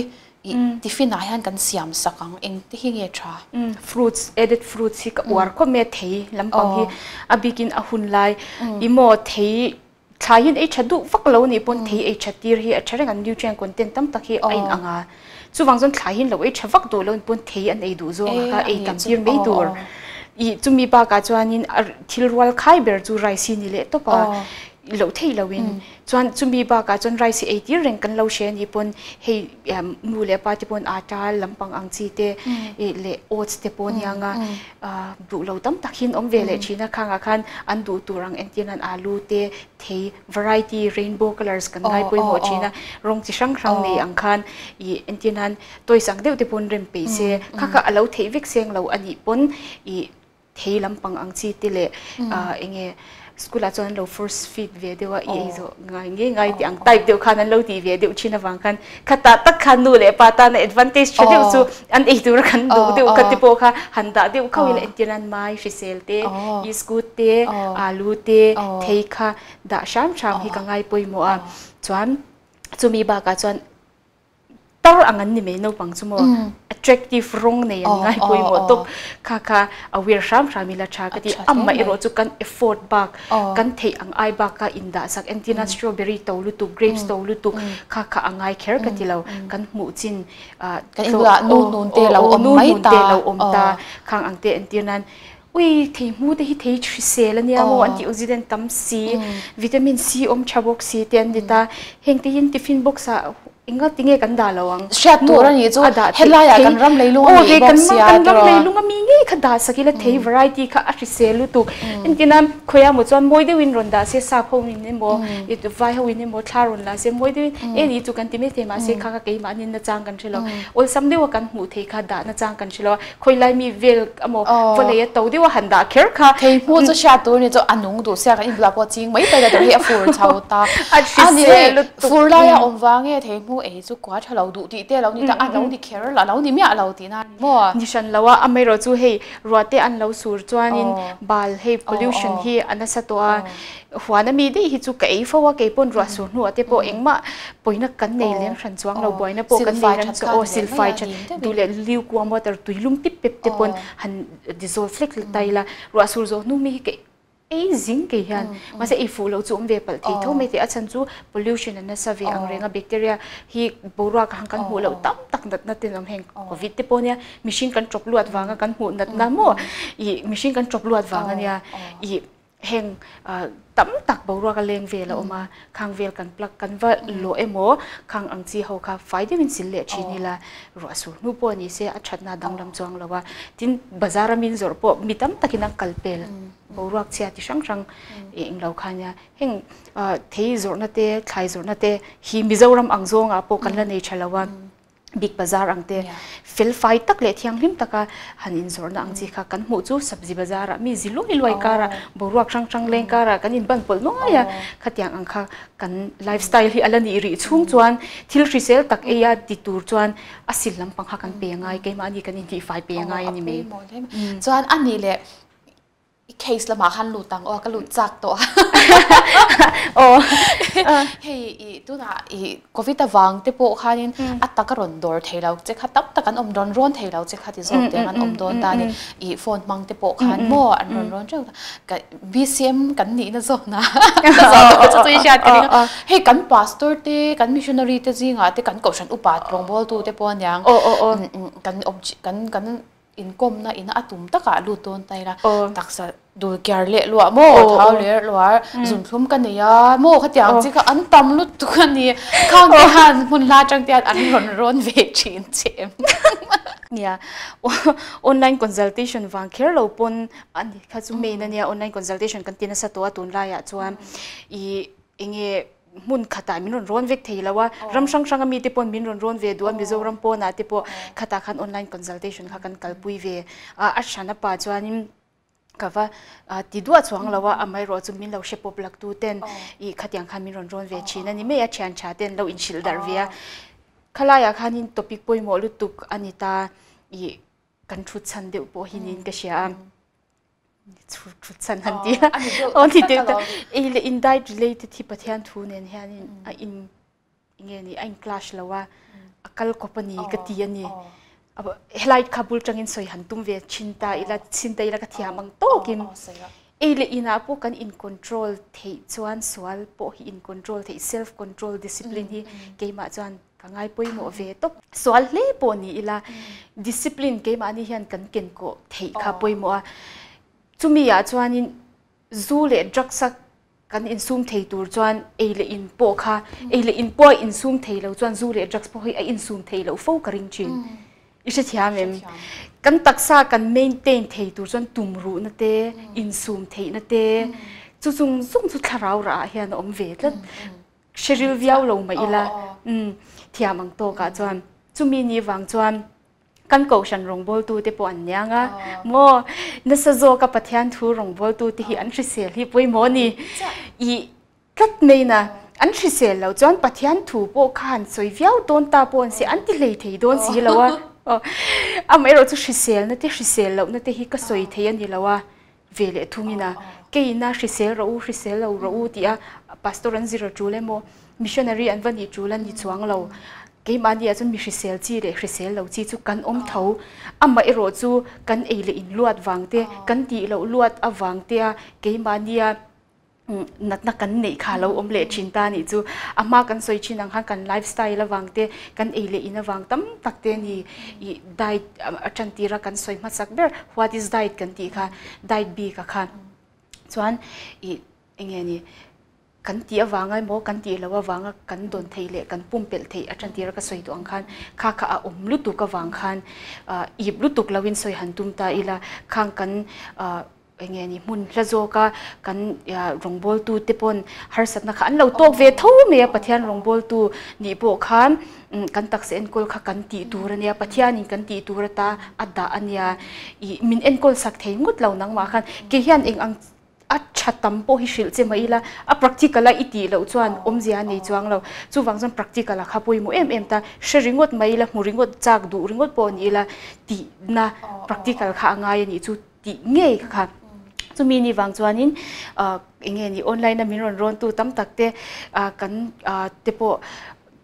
ih tiffin ah hian kan siam sak ang. Engte hi nge tha? Fruits, added fruits hi ka uar khawp mai a, thei lampang hi a bikin a hun lai i maw thei thlaiin ei tha duh vak lo nih pawn thei ei tha tir hi a tha reng a, nutrient content tam tak hi a in ang a. Chuvang chuan thlaiin lo ei tha vak duh lo pawn thei an ei duh zawng a kha ei tam tir mai tur. I chumi bakah chuanin a thil rual khai ber chu rice hi ni leh tawp a, loh theih loin. Chuan chumi bakah chuan rice hi ei tir reng kan lo hre anih pawn hei nu leh pa te pawn atta lampang ang chi te leh oats te pawh aniang a, duh lo tam tak hian awm ve leh thin a, khangah khan an duh tur ang entir nan alu te, thei variety rainbow colours kan ngai pawimawh thin a, rawng chi hrang hrang nei ang khan ih entir nan toys ang deuh te pawn rem peih se, kha kha a lo theih vek seng lo a nih pawn ih thei lampang ang chi te leh eng nge school ah chuan an lo force feed ve deuh a i ei zawh ngai ngei ngai tih ang type deuh khan an lo tih ve deuh thin avang khan khatah tak khan nu leh pa tana advantage tha deuh chu an ei tura kan duh deuh kha te pawh kha han dah deuh khauh ila entir nan mai hrisel te iskut te alu te thei kha dah hram hram hi ka ngai pawimawh a chuan chumi bakah chuan tar ang an ni mai naupang chu maw attractive rawng nei an ngai pawimawh tawp kha kha aware hram hram ila tha ka ti amah erawh chu kan effort bak kan theih ang ai bak a indah sak entir nan strawberry to lutuk grapes to lutuk kha kha a ngai kher ka ti lo kan hmuh chin kan inbulah nu hnun te lo awm mai ta te lo awm ta khang ang te entir nan ui thei hmu te hi thei hrisel ania maw antioxidant tam si vitamin C awm tha bawk si te an ni ta heng te hian tiffin box ah Enga tinge kan dah lo ang? Hriat tur a nih chu helaiah kan ram leilung a nih bawk sia tiraw? Kan ram leilung a mi ngei kha dah sak ila thei variety kha a hrisel lutuk. Engtin a khawiah maw chuan mawi deuhin rawn dah se sap ho in emaw vai ho in emaw thla rawn la se mawi deuhin e nih chu kan ti mai thei mahse kha kha keimahni nachang kan hre lo. Awlsam deuha kan hmuh thei kha dah nachang kan hre lo a. Khawi lai mi vel emaw vawlei a to deuh a han dah kher kha. Thei hmu chu hriat tur ni chu a nung duh sia kan inbulah pawh ching mai mai la tur hi a fur chho ta. A ni hei fur lai a awm vang nge thei hmu ei chu kua tha lo duh tih te a lo ni ta a lo ni kher la a lo ni miah lo tihna a ni maw? Ni hran lo a amaherawh chu hei ruah te an lo sur chuanin bal hei pollution hi a nasa tawh a. Huan ami daih hi chu ka ei fo a, kei pawn ruah sur hnuah te pawh engmah pawina kan nei leng hran chuang lo, buaina pawh kan nei ran chu aw silfai that duh leh lukewarm water tui lum pip pep te pawn han dissolve hlek ta ila ruah sur zawh hnu mi hi ka ei zing kei hian mahse ei fuh loh chu awm ve palh thei tho mai teh a chhan chu pollution a nasa ve ang reng a bacteria hi boruak ah kan hmuh loh tam tak natna ten awm heng covid te pawh nia mihring kan chawp luat vanga kan hmuh natna maw ih mihring kan chawp luat vang ania ih Heng tam tak boruak a leng vel a awm a, khang vel kan plug kan va lawh emaw khang ang chi ho kha fai deuhin sil leh thin ila ruah sur hnu pawh ni se a thatna a danglam chuang lo a. Tin, bazar a min zawrh pawh mi tam takin an kal pel boruak chhia ti hrang hrang eng lo kha nia. Heng thei zawrhna te thlai zawrhna te hi Mizoram ang zawngah pawh kan la nei tha lo a. Big Bazaar ang te fel fai tak leh thianghlim taka han inzawrhna ang chi kha kan hmuh chu Sabzi Bazaar ah mi zi luai luai karah boruak hrang hrang leng karah kan inban pawlh nuai a, khatiang ang kha kan lifestyle hi a la nih rih chhung chuan thil hrisel tak eia ti tur chuan a sil lampang kha kan pe angai keimahni kan intihfai pe angai a ni mai. Chuan a nih leh I case lamah khan lut ang aw, ka lut chak tawh a. Aw. Hei i tunah i Covid avang te pawh khanin a tak a rawn dawr thei lo che kha tam tak an awm dawn rawn thei lo che kha ti zawk te ang an awm dawn ta ni. I phone hmang te pawh khan maw an rawn rawn teuh ta. Ka BCM kan nihna zawkna ka zawh tawh chu chu i hriat ka ring a. Hei kan pastor te, kan missionary te zingah te kan kohhran upa rawngbawltu te pawh aniang kan awm kan kan Inkawmna ina a tum takah lut dawn ta ila, taksa dul kiar leh luah maw, thau ler luar, zunthlum ka nei a maw khatiang chi kha an tam lutuk a ni. Khang te khan hmun hla atang te hian an rawn rawn ve thin che em? Nia, online consultation vang kher lo pawn a ni kha chu main a nia, online consultation kan ti nasa tawh a tunlaiah chuan i enge hmun khatah min rawn rawn vek thei lo a, ram hrang hranga mite pawn min rawn rawn ve duh a, Mizoram pawnah te pawh khatah khan online consultation kha kan kalpui ve a, a hran a pa chuanin ka va ti duah chuang lo a, amaherawh chu min lo hre pawp lak tu ten ih khatiang khan min rawn rawn ve thin a ni mai a, thian tha ten lo inhrilh darh ve a, khalaiah khanin topic pawimawh lutuk a ni ta ih kan thut chhan deuh pawh hi niin ka hria a. Thut chhan han ti a. Aw ni deuh ta. Ei leh in diet related hi Pathian thu nen hianin a in nge ni a in clash lo a, a kal kawp a ni ka ti a ni. Helai kha bul tangin sawi han tum ve chin ta ila chin ta ila ka thiam ang tawkin ei leh inah pawh kan in control theih chuan sual pawh hi in control theih self control discipline hi keimah chuan Ka ngai pawimawh ve tawp. Sual hle pawh ni ila, discipline keimahni hian kan ken kawh theih kha pawimawh a. Chumi ah chuanin zu leh drugs a kan insum thei tur chuan ei leh in pawh kha, ei leh in pawh a insum thei lo chuan zu leh drugs pawh hi a insum thei loh fo ka ring thin. I hrethiam em? Kan taksa kan maintain thei tur chuan tumruhna te, insum theihna te, chu chung chung chu thlarau rah ah hian a awm ve tlat. Hre ril viau lo mai ila, umm, thiam ang tawkah chuan chumi ni vang chuan kan kohhran rawngbawltu te pawh an niang a, maw nasa zawka Pathian thu rawngbawltu te hi an hrisel hi pawimawh a ni. I tlat mai na, an hrisel lo chuan Pathian thu pawh kha han sawi viau dawn ta pawh an si, an ti hlei thei dawn si lo a. Amaherawh chu hriselna te hrisel lohna te hi ka sawi thei a ni lo a. Ve leh thungin a, Keina hrisel rawh u, hrisel lo rawh u tih a pastor an zir a tul emaw, missionary an va nih tul a ni chuang lo. Keimahni ah chuan mi hrisel chi leh hrisel lo chi chu kan awm tho. Amah erawh chu kan ei leh in luat vang te, kan tih loh luat avang te a keimahnia natna kan neih kha lo awm leh thin ta nih chu. A hma kan sawi thin ang khan kan life style avang te, kan ei leh in avang tam tak te ni i diet a tan tira kan sawi hmasak ber what is diet kan tih kha diet bik a kha chuan i enge ni kan tih avanga emaw kan tih loh avanga kan dawn theih leh kan pumpelh theih a tan tira ka sawi duh ang khan kha kha a awm lutuk avang khan ip lutuk loin sawi han tum ta ila khang kan Enge ni hmun hla zawka kan rawngbawltu te pawn harsatna kha an lo tawk ve tho mai a, Pathian rawngbawltu nih pawh khan kan taksa enkawl kha kan tih tur a nia, Pathianin kan tih tur ata a dah a nia, ih min enkawl sak thei ngawt lo nangmah khan kei hian eng ang a tha tam pawh hi hrilh che mah ila a practical a i tih loh chuan awmzia a nei chuang lo, chuvang chuan practical a kha pawimawh em em ta, hre ringawt mai ila hmu ringawt chak duh ringawt pawh ni ila tihna practical kha a ngai a nih chu. Tih ngei kha kha. Chumi ni vang chuanin eng nge ni online a min rawn rawn tu tam tak te kan te pawh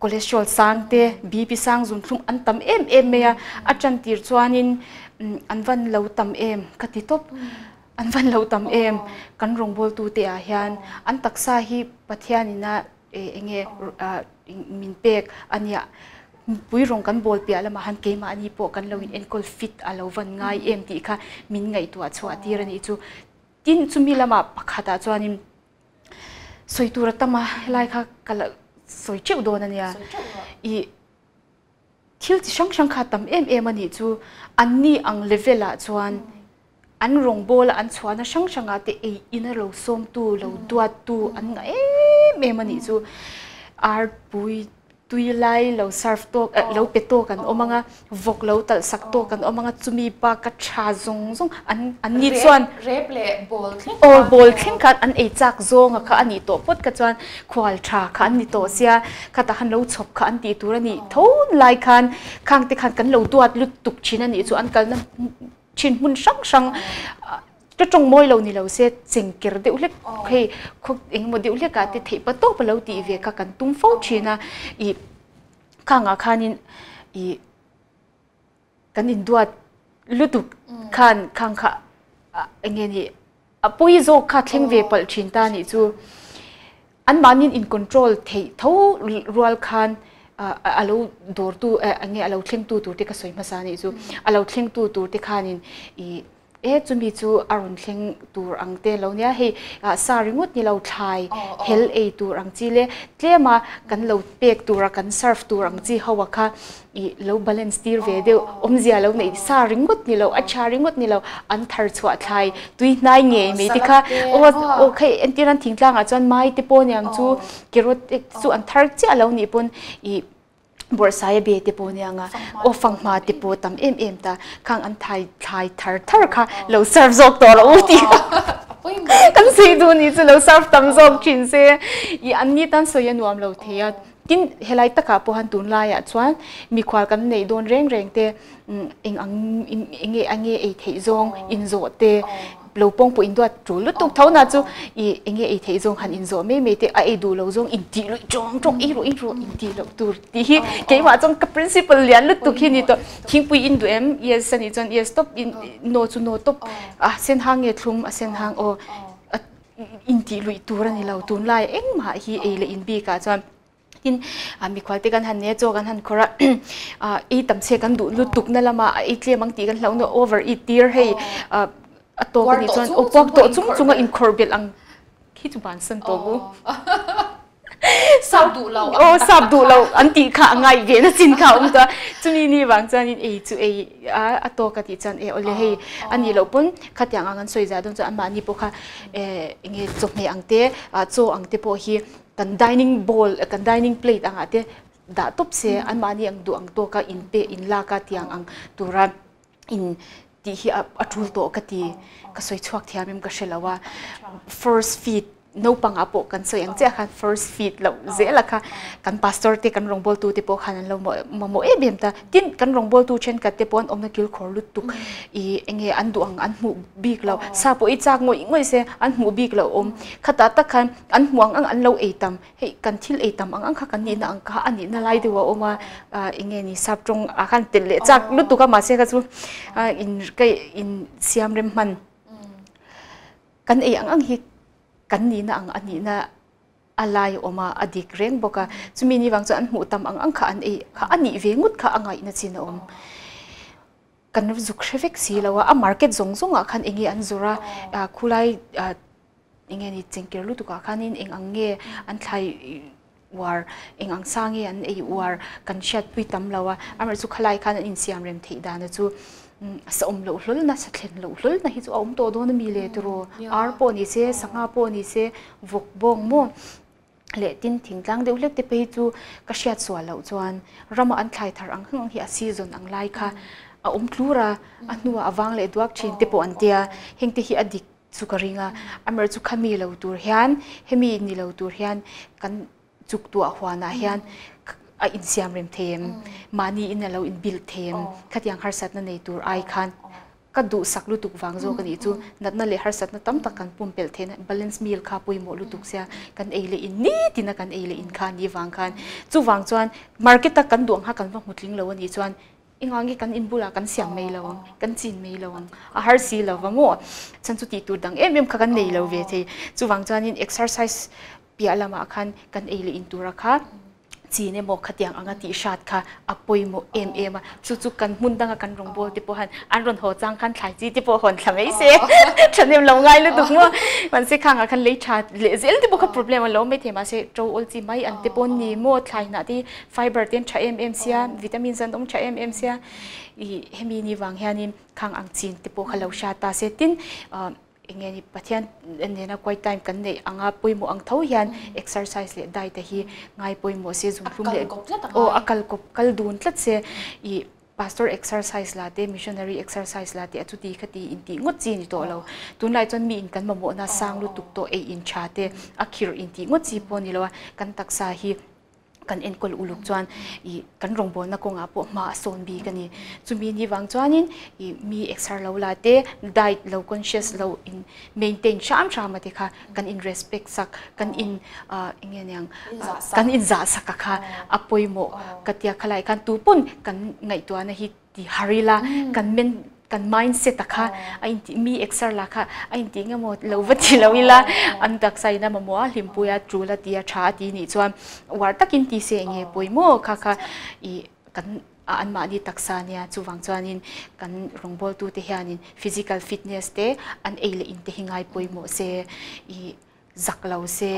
cholesterol sang te BP sang zun thlum an tam em em mai a, a tan tir chuanin an van lo tam em ka ti tawp, an van lo tam em kan rawngbawl tu te ah hian an taksa hi Pathian ina eng nge min pek a nia. Mipui rawng kan bawl piah lamah han keimahni pawh kan lo in enkawl fit a lo van ngai em tih kha min ngaihtuah chhuah tir a nih chu. Tin, chumi lamah pakhatah chuanin sawi tur a tam a, helai kha ka la sawi teuh dawn a nia. I thil chi hrang hrang kha tam em em a nih chu. Anni ang level ah chuan an rawngbawla an chhuahna hrang hrangah te ei ina lo sawmtu, lo duattu an ngah em em a nih chu. Arpui. Tui lai lo serve tawk eh lo pe tawk an awm anga, vawk lo talh sak tawk an awm anga, chumi bak a tha zawng zawng an an ni chuan Rep leh ball thleng khan aw ball thleng khan an ei chak zawng a kha a nih tawh phawt kha chuan khual tha kha an ni tawh sia, khatah khan lo chhawp kha an tih tur a nih tho lai khan khang te khan kan lo duat lutuk thin a nih chu an kalna thin hmun hrang hrang ka tawng mawi lo ni lo se chengker deuh hlek hei khaw engemaw deuh hlek ah te theih pa tawp a lo tih ve kha kan tum fo thin a ih khang ah khanin ih kan induat lutuk khan khang kha eng nge ni a pawi zawk kha thleng ve palh thin ta nih chu. Anmahniin in control theih tho rual khan a lo dawrtu enge a lo thlengtu tur te ka sawi hmasa anih chu. A lo thlengtu tur te khanin i e chumi chu a rawn thleng tur ang te lo nia hei sa ringawt ni lo thlai hel ei tur ang chi le tlema kan lo pek tura kan serve tur ang chi ho a kha i lo balance tir ve deuh awmzia lo neih sa ringawt ni lo a tha ringawt ni lo an thar chhuah thlai tui hnai ngei mai te kha aw aw khei entir an thingtlang ah chuan mai te pawh niang chu carrot te chu an thar chiah lo nih pawn i bawrhsai a be te pawh niang a aw fanghma te pawh tam em em ta khang an thai thlai thar thar kha lo serve zawk tawh rawh u tih kha kan sawi duh nih chu lo serve tam zawk thin se i an ni tan sawi a nuam lo thei a. Tin, helai takah pawh han tunlaiah chuan mikhual kan neih dawn reng reng te, eng ang enge ange ei theih zawng inzawh te, lo pawng pawh induat tul lutuk tho na chu i enge ei theih zawng han inzawh mai mai te, a ei duh lo zawng intih luih tawng tawng ei rawh ei rawh intih loh tur tih hi keimah chuan ka principle lian lutuk hi ni tawh. Thingpui in duh em? Yes a nih chuan yes tawp in no chu no tawp a sen hang nge thlum a sen hang aw. Intih luih tur a ni lo, tunlai engmah hi ei leh in bikah chuan tin mikhual te kan han nei a, chaw kan han khawrh a, ei tam chhe kan duh lutuk na lama a ei tlem ang tih kan hlauh na over eat tir hei a tawk a nih chuan aw puak tawh chung chunga inkhawrh belh ang khi chu bansan tawh bu. Sap duh lo aw sap duh lo an tih kha a ngai ve na chin kha a awm ta chumi ni vang chuanin ei chu ei a a tawk a tih chuan e awle hei a nih loh pawn khatiang ang an sawi zah dawn chuan anmahni pawh kha eh enge chawhmeh ang te ah chaw ang te pawh hi kan dining bowl kan dining plate angah te dah tawp se anmahni ang duh ang tawka in pe in lak a tiang ang tura in tih hi a tul tawh ka ti ka sawi chhuak thiam em ka hre lo a first feed naupang ah pawh kan sawi ang chiah khan first feed loh zel a kha kan pastor te kan rawngbawltu te pawh khan an lo mamawh em em ta tin kan rawngbawltu thenkhat te pawh an awmna kil khawr lutuk i enge an duh ang an hmuh bik lo sa pawh i chak ngawih ngawih se an hmuh bik loh awm khatah tak khan an hmuh ang ang an lo ei tam Hei kan thil ei tam ang ang kha kan nihna ang kha a nihna lai deuh a awm a, eng nge ni sap tawng ah khan telh leh chak lutuk a mahse kha chu in ka in siam rem hman kan ei ang ang hi kan nihna ang a nihna a lai a awm a, a dik reng bawk a, chumi ni vang chuan an hmuh tam ang ang kha an ei kha a nih ve ngawt kha a ngaihna chin a awm. Kan zuk hre vek si lo a, a market zawng zawng ah khan eng nge an zawrh a, khulai eng nge ni chengker lutuk ah khanin eng ang nge an thlai uar eng ang sa nge an ei uar kan hriatpui tam lo a, amaherawhchu khalai khan an insiam rem theih dan a chu sa awm loh hlawl na sa thlen loh hlawl na hi chu a awm tawh dawn a mi le tiraw ar pawh ni se sangha pawh ni se vawk bawng maw leh tin thingtlang deuh hlek te phei chu ka hriat sual loh chuan rama an thlai thar ang ang hi a season ang lai kha a awm tlur a a hnuah a vang leh duak thin te pawh an tia heng te hi a dik chu ka ring a, amaherawhchu chu khami lo tur hian hemi ni lo tur hian kan chuk tuah huanah hian a insiam rem thei em, mahni in a lo in build thei em, khatiang harsatna nei tur ai khan ka duhsak lutuk vang zawk a nih chu natna leh harsatna tam tak kan pumpelh theihna balance meal kha pawimawh lutuk sia kan ei leh in nitin a kan ei leh in kha ni vang khan chuvang chuan market a kan duh ang kha kan va hmu tling lo a nih chuan Engah nge kan inbulah kan siam mai lo ang, kan chin mai lo ang, a har si lo va maw? Chuan chu tih tur dang em em kha kan nei lo ve thei. Chuvang chuanin exercise piah lamah khan kan ei leh in tura kha chin emaw khatiang anga tih hrat kha a pawimawh em em a. Chu chu kan hmun danga kan rawngbâwl te pawh han an rawn haw chang khan thlai chi te pawh hawn thla mai se thahnem lo ngai lutuk maw? Mahse khangah khan lei tha leh zel te pawh kha problem a lo mai thei mahse to awl chi mai an te pawh ni maw thlai hnah te hi Fiber te an tha em em sia, vitamins an awm tha em em sia, i hemi ni vang hianin khang ang chin te pawh kha lo hria ta se. Tin, Enge ni Pathian nena quiet time kan neih anga pawimawh ang tho hian exercise leh diet a hi ngai pawimawh se zungthlum leh aw a kal kawp kal dun tlat se i pastor exercise la te missionary exercise la te a chuti kha ti in tih ngawt chi ni tawh lo tunlai chuan mi in kan mamawhna sang lutuk tawh ei in tha te a khirh in tih ngawt chi pawh ni lo a kan taksa hi kan enkawl uluk chuan i kan rawngbawlna kawngah pawh hma a sawn bik a ni. Chumi ni vang chuanin i mi exer lo la te, diet lo conscious lo in maintain hram hram a te kha kan in respect sak, kan in eng nge niang kan in zah sak a kha a pawimawh ka tia khalai khan tupawn kan ngaihtuahna hi ti har ila kan men kan mindset a kha a in ti mi exer la kha a in ti nge maw lo va ti lo ila an taksa in a mamawh a hlimpui a tul a ti a tha a ti nih chuan uar takin ti se enge pawimawh kha kha i kan a anmahni taksa nia chuvang chuanin kan rawngbawltu te hianin physical fitness te an ei leh in te hi ngai pawimawh se i zak lo se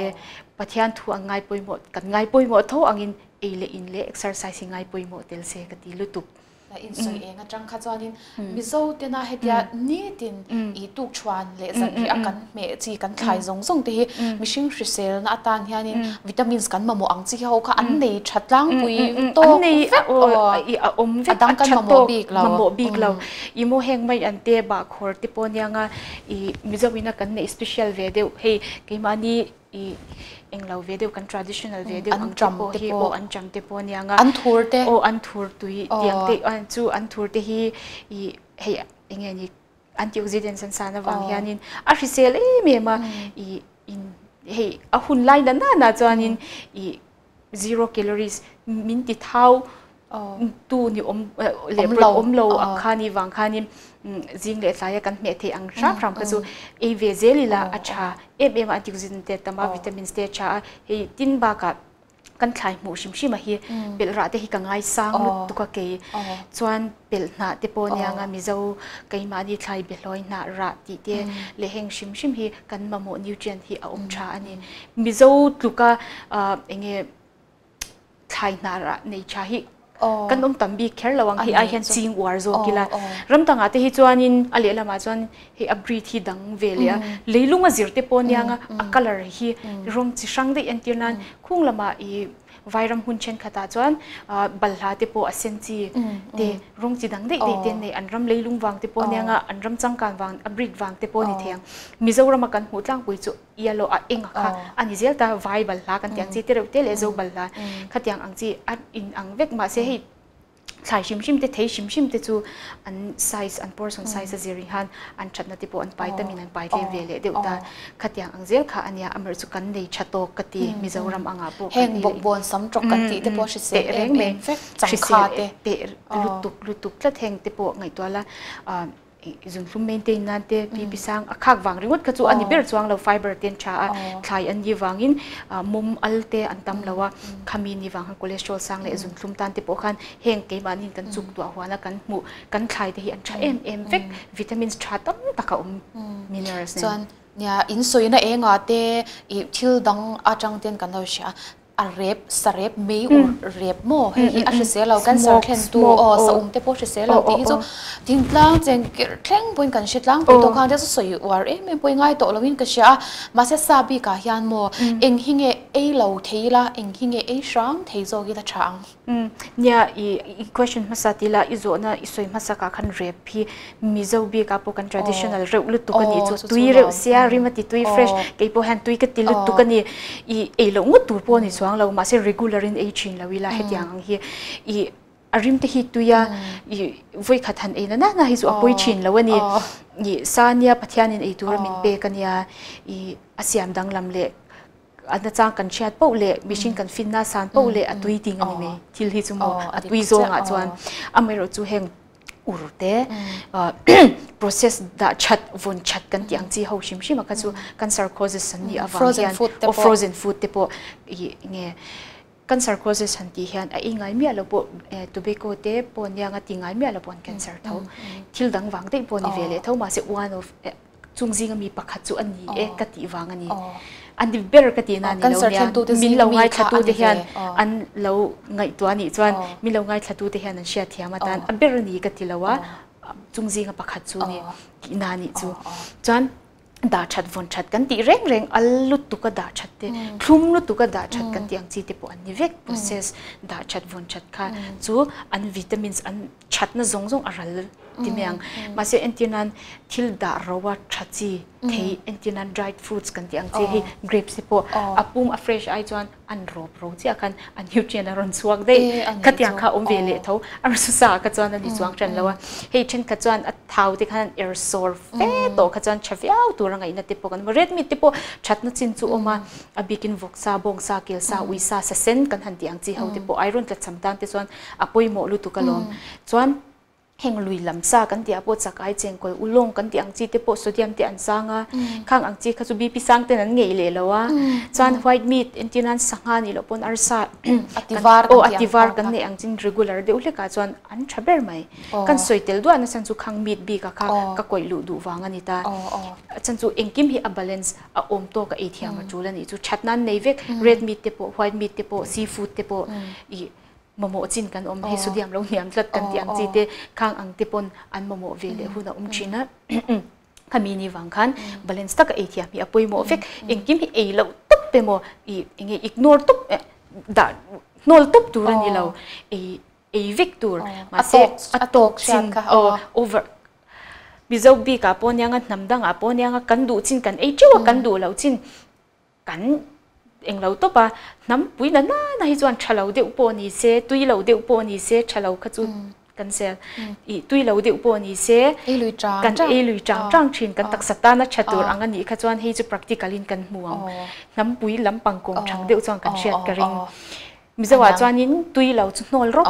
Pathian thu an ngai pawimawh kan ngai pawimawh tho angin ei leh in leh exercise hi ngai pawimawh tel se ka ti lutuk. Insawi eng atang kha chuanin Mizo tena hetia nitin i tukchhuan leh zanriah a kan hmeh chi kan thlai zawng zawng te hi mihring hriselna atan hianin vitamins kan mamawh ang chi ho kha an nei tha tlangpui tawk vek aw a dang kan mamawh bik lo. Mamawh bik lo. I maw heng mai an te bahkhawr te pawh anianga i Mizo ina kan neih special ve deuh hei keimahni i englo ve deuh kan traditional ve deuh ang te pawh hi aw an cham te pawh ania nga an thur te aw an thur tui tiang te chu an thur te hi i hei enge ni antioxidants an san avang hianin a hrisel em em a i in hei a hun lai na na na chuanin i zero calories min ti thau tu ni awm leh awm lo ang kha ni vang khanin zing leh tlaia kan hmeh theih ang hram hram kha chu ei ve zel ila a tha em em a antioxidant te tam a vitamins te a tha a hei tin bakah kan thlai hmuh hrim hrim a hi pelh rah te hi ka ngai sang lutuk a kei chuan pelh hnah te pawh ania nga Mizo keimahni thlai behlawi hnah rah tih te leh heng hrim hrim hi kan mamawh nutrient hi a awm tha a ni. Mizo tluka enge thlai hnah rah nei tha hi kan awm tam bik kher lo ang hei ai hian ching uar zawk ila ram dangah te hi chuanin a lehlamah chuan hei a breed hi dang ve leh a leilung a zir te pawh ania nga a colour hi rawng chi hrang daih entir nan khung lamah ih Vairam hmun thenkhatah chuan balhla te pawh a sen chi te rawng chi dang daih daih te an nei. An ram leilung vang te pawh ania nga, an ram changkan vang, a breed vang te pawh a ni thei ang. Mizorama kan hmuh tlangpui chu yellow a eng a kha a ni zel ta, vai balhla kan tih ang chi te reuh te leh zo balhla khatiang ang chi a inang vek mahse hei Thlai hrim hrim te, thei hrim hrim te chu an size, an portion size a zir hian an thatna te pawh an pai tamin an pai tlem ve leh deuh ta. Khatiang ang zel kha a nia, amaherawhchu chu kan nei tha tawk ka ti, Mizoram angah pawh kan ei leh. Heng bawkbawn sam tawk kan tih te pawh hrisel em em vek, changkha te. Hrisel lutuk lutuk tlat heng te pawh ngaihtuah la. Zunhlum maintain nan te pipi sang a khak vang ringawt kha chu a ni ber chuang lo fiber te an tha a thlai an ni vangin mum al te an tam lo a khami ni vang khan cholesterol sang leh zunhlum tan te pawh khan heng keimahni kan chuk tuah huan a kan hmuh kan thlai te hi an tha em em vek vitamins tha tam tak a awm minerals nen. Chuan nia in sawina engah te ih thil dang atang ten kan lo hria a A rep, sa rep, mei ur rep maw? Hei hi a hrisel lo, cancer thlen tu aw, sa um te pawh hrisel lo tih hi chu thingtlang cheng kirh thleng pawhin kan hre tlangpui tawh khang te chu sawi uar em em pawhin ngai tawh loin ka hria a, mahse sa bikah hian maw eng hi nge ei lo thei ila, eng hi nge ei hrang thei zawk ila tha ang? Nia, i question hmasa tila i zawhna i sawi hmasakah khan rep hi Mizo bikah pawh kan traditional reuh lutuk a nih chu, tui reuh sia rim a ti tui fresh, kei pawh hian tui ka ti lutuk a ni, i ei loh ngawt tur pawh a ni chuang lo, mahse regular in ei thin lo ila hetiang ang hi i a rim te hi tui a, i vawi khat han ei na na na hi chu a pawi thin lo a ni, i sa nia Pathianin ei tura min pek a nia, i a siam danglam leh a nachang kan hriat poh leh mihring kan finna san poh leh a tui ding a ni mai, thil hi chu maw a tui zawngah chuan amaherawh chu heng ur te process dah that vawn that kan tih ang chi ho hrim hrim a kha chu cancer causes an nih avang hian aw frozen food te pawh ih nge cancer causes han tih hian a ei ngai miah lo pawh tobacco te pawh nia nga ti ngai miah lo pawh an cancer tho thil dang vang daih pawh ni ve leh tho mahse one of chung zinga mi pakhat chu a ni e ka tih vang a ni. A ni ber ka tihna a ni lo nia. Min lo ngaithlatute hian an lo ngaihtuah a nih chuan min lo ngaithlatute hian an hriatthiam atan a ber a ni ka ti lo a, chung zinga pakhat chu ni tihna a nih chu. Chuan. Dah that vawn that kan tih reng reng al lutuk a dah that te, thlum lutuk a dah that kan tih ang chi te pawh an ni vek. Process dah that vawn that kha chu an vitamins an thatna zawng zawng a ral ti mai ang. Mahse entir nan thil dah ro a tha chi thei entir nan dried fruits kan tih ang chi hei grapes te pawh a pum a fresh ai chuan an rawp ro chiah khan a nutrient a rawn chhuak daih. Khatiang kha awm ve leh tho a rawn sa kha chuan a ni chuang hran lo a. Hei thenkhat chuan a thau te khan er sawr fe tawh kha chuan tha viau tur a ngaihna te pawh kan awm a. Red meat te pawh thatna chin chu awm a, a bikin vawksa, bawngsa, kelsa, uisa, sa sen kan han tih ang chi ho te pawh iron tlachham tan te chuan a pawimawh lutuk alawm. Chuan heng lui lam sa kan tih ah pawh chak ai chengkawl ulawng kan tih ang chi te pawh sodium te an sang a, khang ang chi kha chu BP sang ten an ngeih leh lo a, chuan white meat entir nan sangha nih loh pawn arsa aw a ti var kan neih ang chin regular deuh hlek ah chuan an tha ber mai. Kan sawi tel duah na chan chu khang meat bik ah kha ka kawih luh duh vang a ni ta, a chan chu engkim hi a balance a awm tawk a ei thiam a tul a nih chu that nan nei vek red meat te pawh white meat te pawh seafood te pawh ih Mamawh chin kan awm hei sodium lo hniam tlat kan tih ang chi te khang ang te pawn an mamawh ve leh hun a awm thin a. Khami ni vang khan balance taka ei thiam hi a pawimawh vek. Engkim hi ei loh tawp emaw ih enge ignore tawp dah hnawl tawp tur a ni lo. Ei ei vek tur mahse a tawk chin aw over Mizo bikah pawh anianga hnam dangah pawh anianga kan duh chin kan ei teuh a kan duh loh chin Kan englo tawp a, hnam pui na nana hi chuan tha lo deuh pawh ni se, tui lo deuh pawh ni se, tha lo kha chu kan sel. Ih tui lo deuh pawh ni se, kan ei lui chang chang thin, kan taksa tana tha tur ang a nih kha chuan hei chu practical in kan hmu ang. Hnam pui lampang kawng thang deuh chuan kan hriat ka ring. Mizo ah chuanin tui lo chu hnawl rawk,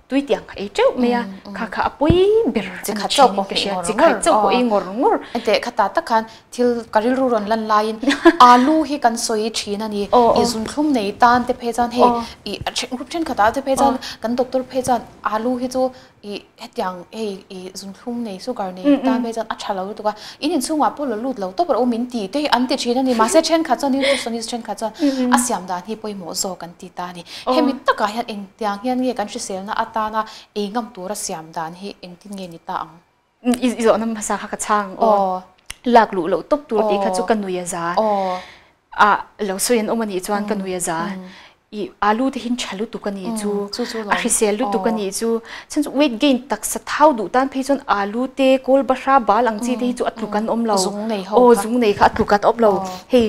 tui tiang kha ei teuh mai a, kha kha a pawi ber a ni thin in ka hria, chi khat chauh pawh ei ngawr ngawr. Enteh khata tak khan thil ka rilru rawn lan laiin alu hi kan sawi thin a ni, i zunthlum nei tan te phei chuan hei i group thenkhatah te phei chuan kan doctor phei chuan alu hi chu I hetiang hei i zunthlum nei sugar nei tan phei chuan a tha lo lutuk a, in inchhungah pawh la lut lo tawp rawh u min ti te hi an ti thin a ni. Mahse thenkhat chuan nutritionist thenkhat chuan a siam dan hi pawimawh zawk an ti ta a ni. Hemi takah hian engtiang hian nge kan hriselna atana ei ngam tura siam dan hi engtin nge ni ta ang? I zawhna hmasa kha ka chhang aw. Lak luh loh tawp tur tih kha chu ka nui a za. A lo sawi an awm a nih chuan ka nui a za. I alu te hin tha lutuk a nih chu, a hrisel lutuk a nih chu. Chhan chu weight gain taksa thau duh tan phei chuan alu te, kawl bahra bal ang chi te hi chu a tluk an awm lo. Aw zung nei kha a tluk an awm lo. Hei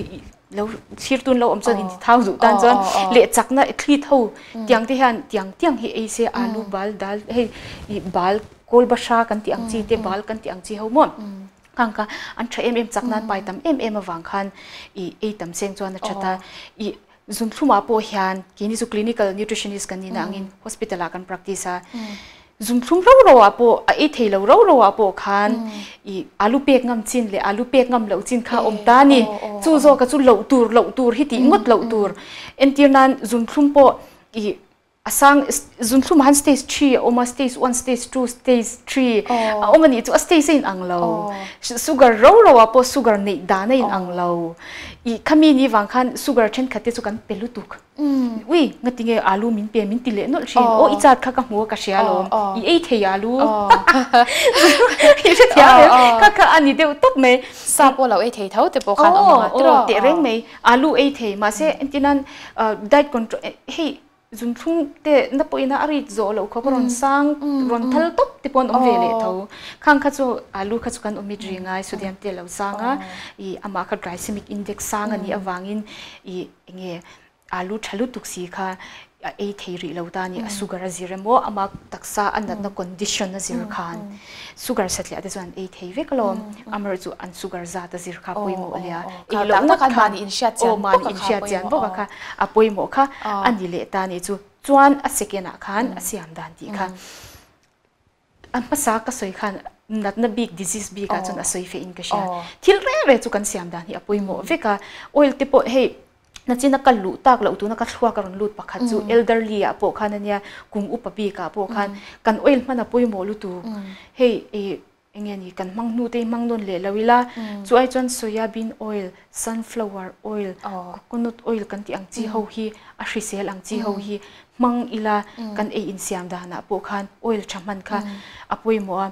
lo thlir tun lo awm chuan inti thau duh tan chuan leh chakna athlete ho tiang te hian tiang tiang hi ei se alu bal dal hei i bal kawl bahra kan tih ang chi te bal kan tih ang chi ho maw. Khang kha an tha em em chak nan pai tam em em avang khan i ei tam seng chuan a that a. I zunthlumah pawh hian keini chu clinical nutritionist kan nihna angin hospital ah kan practice a. Zunthlum ro ro ah pawh a ei thei lo ro ro ah pawh khan i alu pek ngam chin leh alu pek ngam loh chin kha a awm ta a ni. Chu zawka chu loh tur loh tur hi tih ngawt loh tur. Entir nan zunthlum pawh i A sang zunthlum ah han stage 3 a awm a, stage 1, stage 2, stage 3 a awm a nih chu a stage a inang lo. Sugar ro ro ah pawh sugar neih dan a inang lo. I khami ni vang khan sugar thenkhat te chu kan pe lutuk. Ui, ngatinge alu min pe min ti leh nawlh thin. Aw i chat kha ka hmu a ka hria alawm. I ei thei alu. I hrethiam em? Kha kha a ni deuh tawp mai. Sa pawh lo ei thei tho te pawh khan awm ang a tiraw? Aw, tehreng mai. Alu ei thei. Mahse engtinan diet control hei Zunthlum te na pawhin a rit zawh loh khawp a rawn sang rawn thal tawp te pawh an awm ve leh tho. Khang kha chu alu kha chu kan awmit ri ngai sodium te a lo sang a, ih amah kha glycemic index sang a nih avangin ih enge alu tha lutuk si kha a ei thei rih lo ta a ni. A sugar a zir emaw ama taksa a natna condition a zir khan sugar satliah te chuan an ei thei vek alawm. Amaherawhchu chu an sugar zat a zir kha pawimawh lia. Ei loh ngawt kha mahni inhriat chian aw mahni inhriat chian bawk a kha a pawimawh kha a ni leh ta a nih chu. Chuan a second ah khan a siam dan tih kha a hmasa ka sawi khan natna bik disease bik ah chuan a sawi feh in ka hria. Thil reng reng chu kan siam dan hi a pawimawh vek a. Oil te pawh hei Nachina ka luh tak loh tuna ka thluak a rawn lut pakhat chu elderly ah pawh khan ania kum upa bik ah pawh khan kan oil hman a pawimawh lutuk. Hei ih enge ni kan hmang hnu te hi hmang nawn leh lo ila chu ai chuan soya bean oil, sunflower oil, coconut oil kan tih ang chi ho hi a hrisel ang chi ho hi hmang ila kan ei insiam danah pawh khan oil tha hman kha a pawimawh a.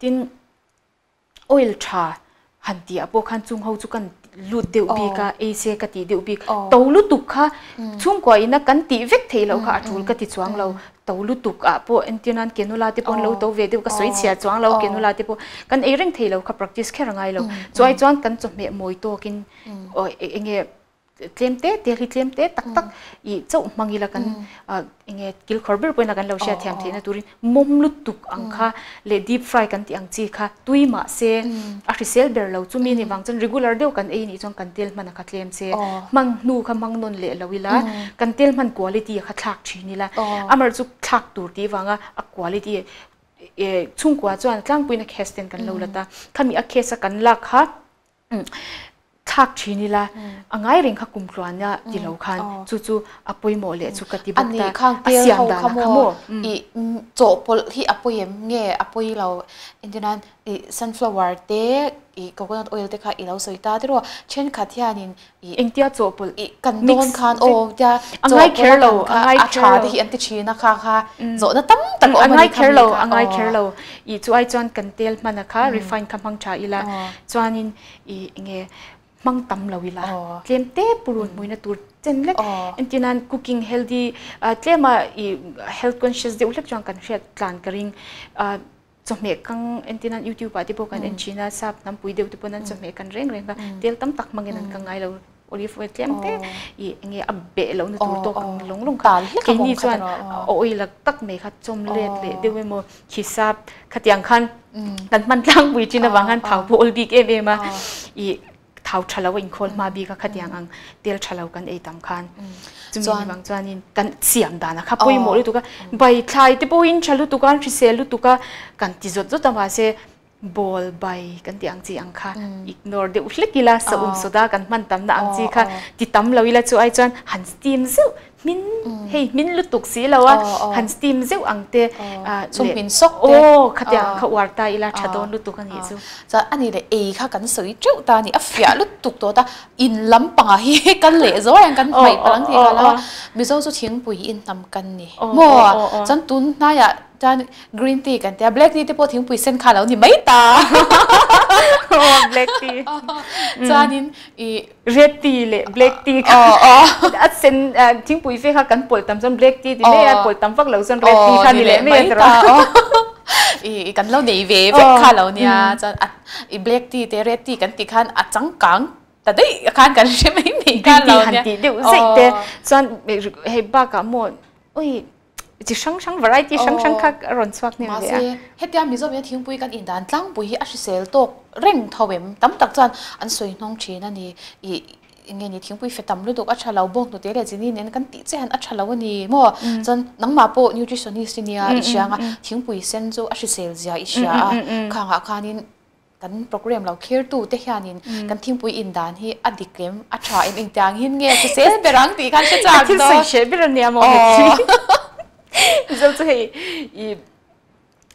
Tin oil tha. Han tih ah pawh khan chung ho chu kan lut deuh bik a, ei se ka tih deuh bik. To lutuk kha chhungkua ina kan tih vek theih loh kha a tul ka ti chuang lo. To lutuk ah pawh entir nan kenula te pawh an lo to ve deuh ka sawi chhia chuang lo kenula te pawh kan ei reng thei lo kha practice kher a ngai lo. Chuai chuan kan chawhmeh mawi tawkin enge tlem te te hi tlem te tak tak i chauh hmang ila kan enge kilkhawr ber pawhin a kan lo hriat thiam theihna turin mawm lutuk ang kha leh deep fry kan tih ang chi kha tui mahse a hrisel ber lo chumi ni vang chuan regular deuh kan ei nih chuan kan tel hman a kha tlem che hmang hnu kha hmang nawn leh lo ila kan tel hman quality a kha thlak thin ila amaherawhchu chu thlak tur tih vanga a quality chhungkua chuan tlangpuiin a case ten kan lo la ta khami a case a kan lak kha Thlak thin ila, a ngai reng kha kum tluan a ti lo khan chu chu a pawimawh leh chu ka ti bawk ta, a siam dan a kha maw? I chawhpawlh hi a pawi em nge a pawi lo? Engtinan i sunflower te i coconut oil te kha i lo sawi ta tiraw? Thenkhat hianin i Engtia chawhpawlh i kan dawn khan aw tia chawhpawlh a kan kha a tha te hi an ti thin a kha kha zawhna tam tak a awm a ni kha mi kha a ngai kher lo. I chu ai chuan kan tel hman a kha refine kha hmang tha ila chuanin i enge hmang tam lo ila tlem te purun hmuina tur chen lek entir nan cooking healthy tlema i health conscious deuh hlek chuan kan hriat tlan ka ring chawhmeh kang entir nan youtube ah te pawh kan en thin a sap hnampui deuh te pawn an chawhmeh kan reng reng a tel tam tak hmangin an kang ngai lo. Olive oil tlem te i enge a beh lohna tur tawk ang lawng lawng kha keini chuan oil tak mai kha chawm let leh deuh emaw hisap khatiang khan kan hman tlangpui thin avang khan thau pawh awl bik em em a i thau tha lo a inkhawl hma bik a khatiang ang tel tha lo kan ei tam khan chumi ni vang chuanin kan siam dan a kha pawimawh lutuk a bai thlai te pawhin tha lutuk a an hrisel lutuk a kan ti zawt zawt a mahse Ball bai kan tih ang chi ang kha ignore deuh hlek ila saum soda kan hman tamna ang chi kha ti tam lo ila chu ai chuan han steam zeuh hmin hei hmin lutuk si lo a han steam zeuh ang te leh hmin sawk te aw khatiang ang kha uar ta ila tha dawn lutuk a nih chu. Chuan a ni leh ei kha kan sawi teuh ta a ni a fiah lutuk tawh ta in lampangah hi kan leh zo reng kan hmaih palh ang tih kha lo a Mizo chu thingpui in hnam kan ni maw chuan tun hnaiah Chuan green tea kan tia, black tea te pawh thingpui sen kha lo ni mai ta. Aw black tea. Chuanin i red tea leh black tea kha a sen thingpui fe kha kan pawlh tam chuan black tea ti mai a, pawlh tam vak lo chuan red tea kha ni leh mai a tiraw. I kan lo nei ve vek kha lo nia, chuan i black tea te red tea kan tih khan a changkang ta daih khan kan hre mai mai kha lo nia. Green tea han tih deuh zeih te chuan hei bakah maw ui Chi hrang hrang variety hrang hrang kha a rawn chhuak hnem ve a. Mahse, hetia Mizo mite thingpui kan indan tlangpui hi a hrisel tawk reng tho em? Tam tak chuan an sawi hnawng thin a ni. Ih, enge ni thingpui fe tam lutuk a tha lo, bawng hnute leh chini nen kan tih che han a tha lo a ni maw? Chuan nangmah pawh nutritionist i nia i hria ang a, thingpui sen chu a hrisel zia i hria a, khangah khanin Kan program lo khirtu te hianin kan thingpui in dan hi a dik em, a tha em, engtiang hin nge hrisel ber ang tih khan hre chak dawn. Ka thil sawi hreh ber a nia maw heti. Mizo chu hei i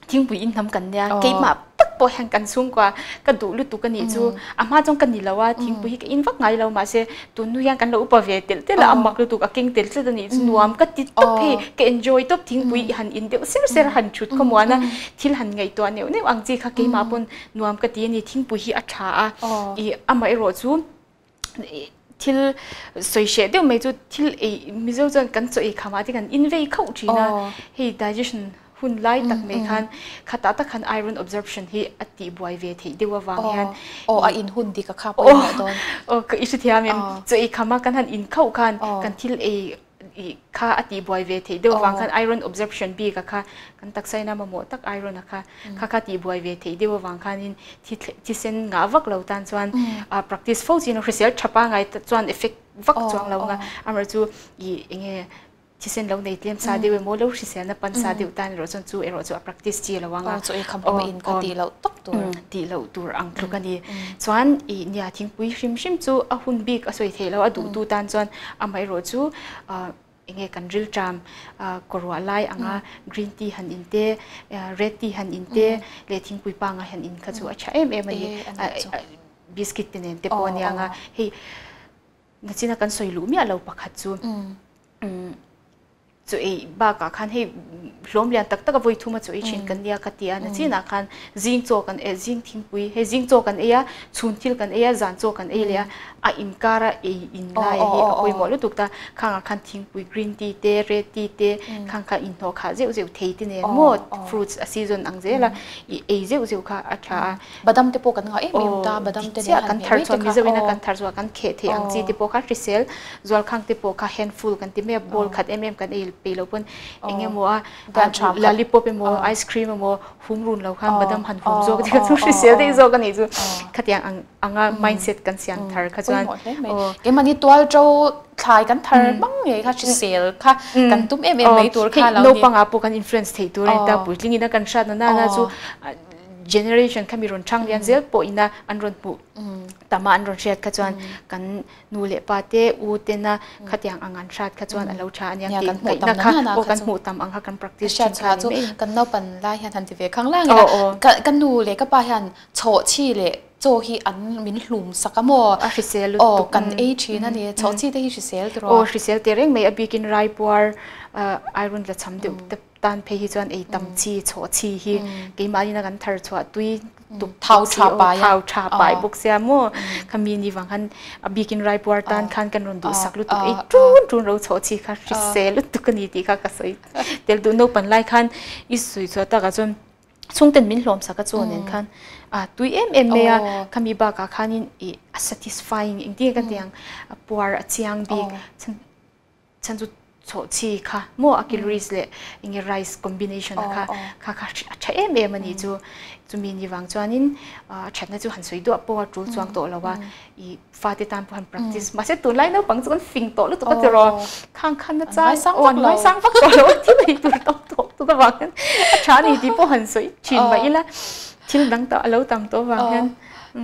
thingpui in hnam kan nia, keimah tak pawh hian kan chhungkua ka duh lutuk a nih chu. A hma chuan ka ni lo a, thingpui hi ka in vak ngai lo mahse tun hnu hian kan lo upa ve telh telh a, a mak lutuk a keng tel tlat a nih chu nuam ka ti tawp hei, ka enjoy tawp thingpui i han in deuh ser ser a han thut khawmuan a, thil han ngaihtuah neuh neuh ang chi kha keimah pawn nuam ka ti a ni, thingpui hi a tha a, i amaherawh chu thil sawi hreh deuh mai chu thil ei Mizo chuan kan chaw ei khamah te kan in vei khauh thin a, hei digestion hun lai tak mai khan khatah tak khan iron absorption hi a tih buai ve theih deuh avang hian aw a in hun dik a kha pawimawh dawn aw ka i hrethiam em chaw ei khama kan han in khauh khan kan thil ei kha a tih buai ve theih deuh avang khan iron absorption bik a kha kan taksa ina mamawh tak iron a kha kha kha tih buai ve theih deuh avang khanin thisen ngah vak lo tan chuan practice fo chin hrisel tha pangai chuan effect vak chuang lo anga amaherawhchu i enge Thisen lo nei tlem sa deuh emaw, lo hriselna pan sa deuh tan erawh chuan chu erawh chu a practice chi lo ang a. Aw, chaw ei kham awm a in kha tih loh tak tur. Tih loh tur ang tluk a ni. Chuan i nia thingpui hrim hrim chu a hun bik a sawi theih loh a duhtu tan chuan amaherawh chu enge kan rilṭam kawruah lai anga green tea han in te, red tea han in te leh thingpui pangai han in kha chu a tha em em a ni. Biscuit te nen te pawh a nia ang a. Hei Nachina kan sawi luh miah lo pakhat chu. Chaw ei bakah khan hei hlawm lian tak tak a vawi thum a chaw ei thin kan nia ka ti a, nachinah khan zing chaw kan ei zing thingpui hei zing chaw kan ei a, chhun thil kan ei a, zan chaw kan ei leh a, a inkar a ei in lai hi a pawimawh lutuk ta, khangah khan thingpui green tea te red tea te khang kha inhnawh khah zeuh zeuh thei te nen maw fruits a season ang zel a i ei zeuh zeuh kha a tha a. Badam te pawh kan ngah em em ta, badam te nen han hmeh mai te kha. Mizo ina kan thar chuan kan kheh thei ang chi te pawh kha hrisel zual khang te pawh kha handful kan ti mai a, bowl khat em em kan ei peih loh pawn eng emaw a lollipop emaw ice cream emaw hum run lo khan badam han hum zawk te kha chu hrisel daih zawk a nih chu khatiang ang anga mindset kan siam thar kha chuan. Keimahni tual to thlai kan thar hmang ngei kha hrisel kha kan tum em em mai tur kha lo ni. Naupangah pawh kan influence theih tur a ni ta, puitling ina kan hriatna nana chu generation kha mi rawn chang lian zel pawh ina an rawn hmuh tam a an rawn hriat kha chuan kan nu leh pa te u tena khatiang ang an hrat kha chuan a lo tha ania tih ngaihna kha aw kan hmuh tam ang kha kan practice thin kha ni mai. Kan naupan lai hian han ti ve khang lang ila ka nu leh ka pa hian chhawhchhi leh chaw hi an min hlum sak a maw? A hrisel lutuk. Aw kan ei thin a ni chhawhchhi te hi hrisel tiraw? Aw hrisel teh reng mai a bikin raipuar iron la cham deuh te Tan phei hi chuan ei tam chi, chhawh chi hi keimahni na kan thar chhuah tui tuk thau tha pai thau tha pai bawk sia maw khami ni wang khan a bikin raipuar tan khan kan rawn duh sak lutuk ei tun tun ro chhawh chi kha hrisel lutuk a ni tih kha ka sawi tel duh naupan lai khan i sawi chhuah takah chuan chhungten min hlawm sak a chu nen khan a tui em em mai a khami bakah khanin i a satisfying engtin nge ka ti ang a puar a chiang bik Chhan chu chhawhchhi kha maw a calories leh enge rice combination a kha kha kha a tha em em a ni chu. Chumi ni vang chuanin a thatna chu han sawi duah pawh a tul chuang tawh lo a, i fate tan pawh han practice mahse tunlai naupang chu kan fing tawh lutuk a tiraw khang khan na chang aw an ngaisang vak tawh lo a thil ei tur tam tawh tuk avang hian a tha a ni tih pawh han sawi thin mah ila thil dang tawh a lo tam tawh avang hian.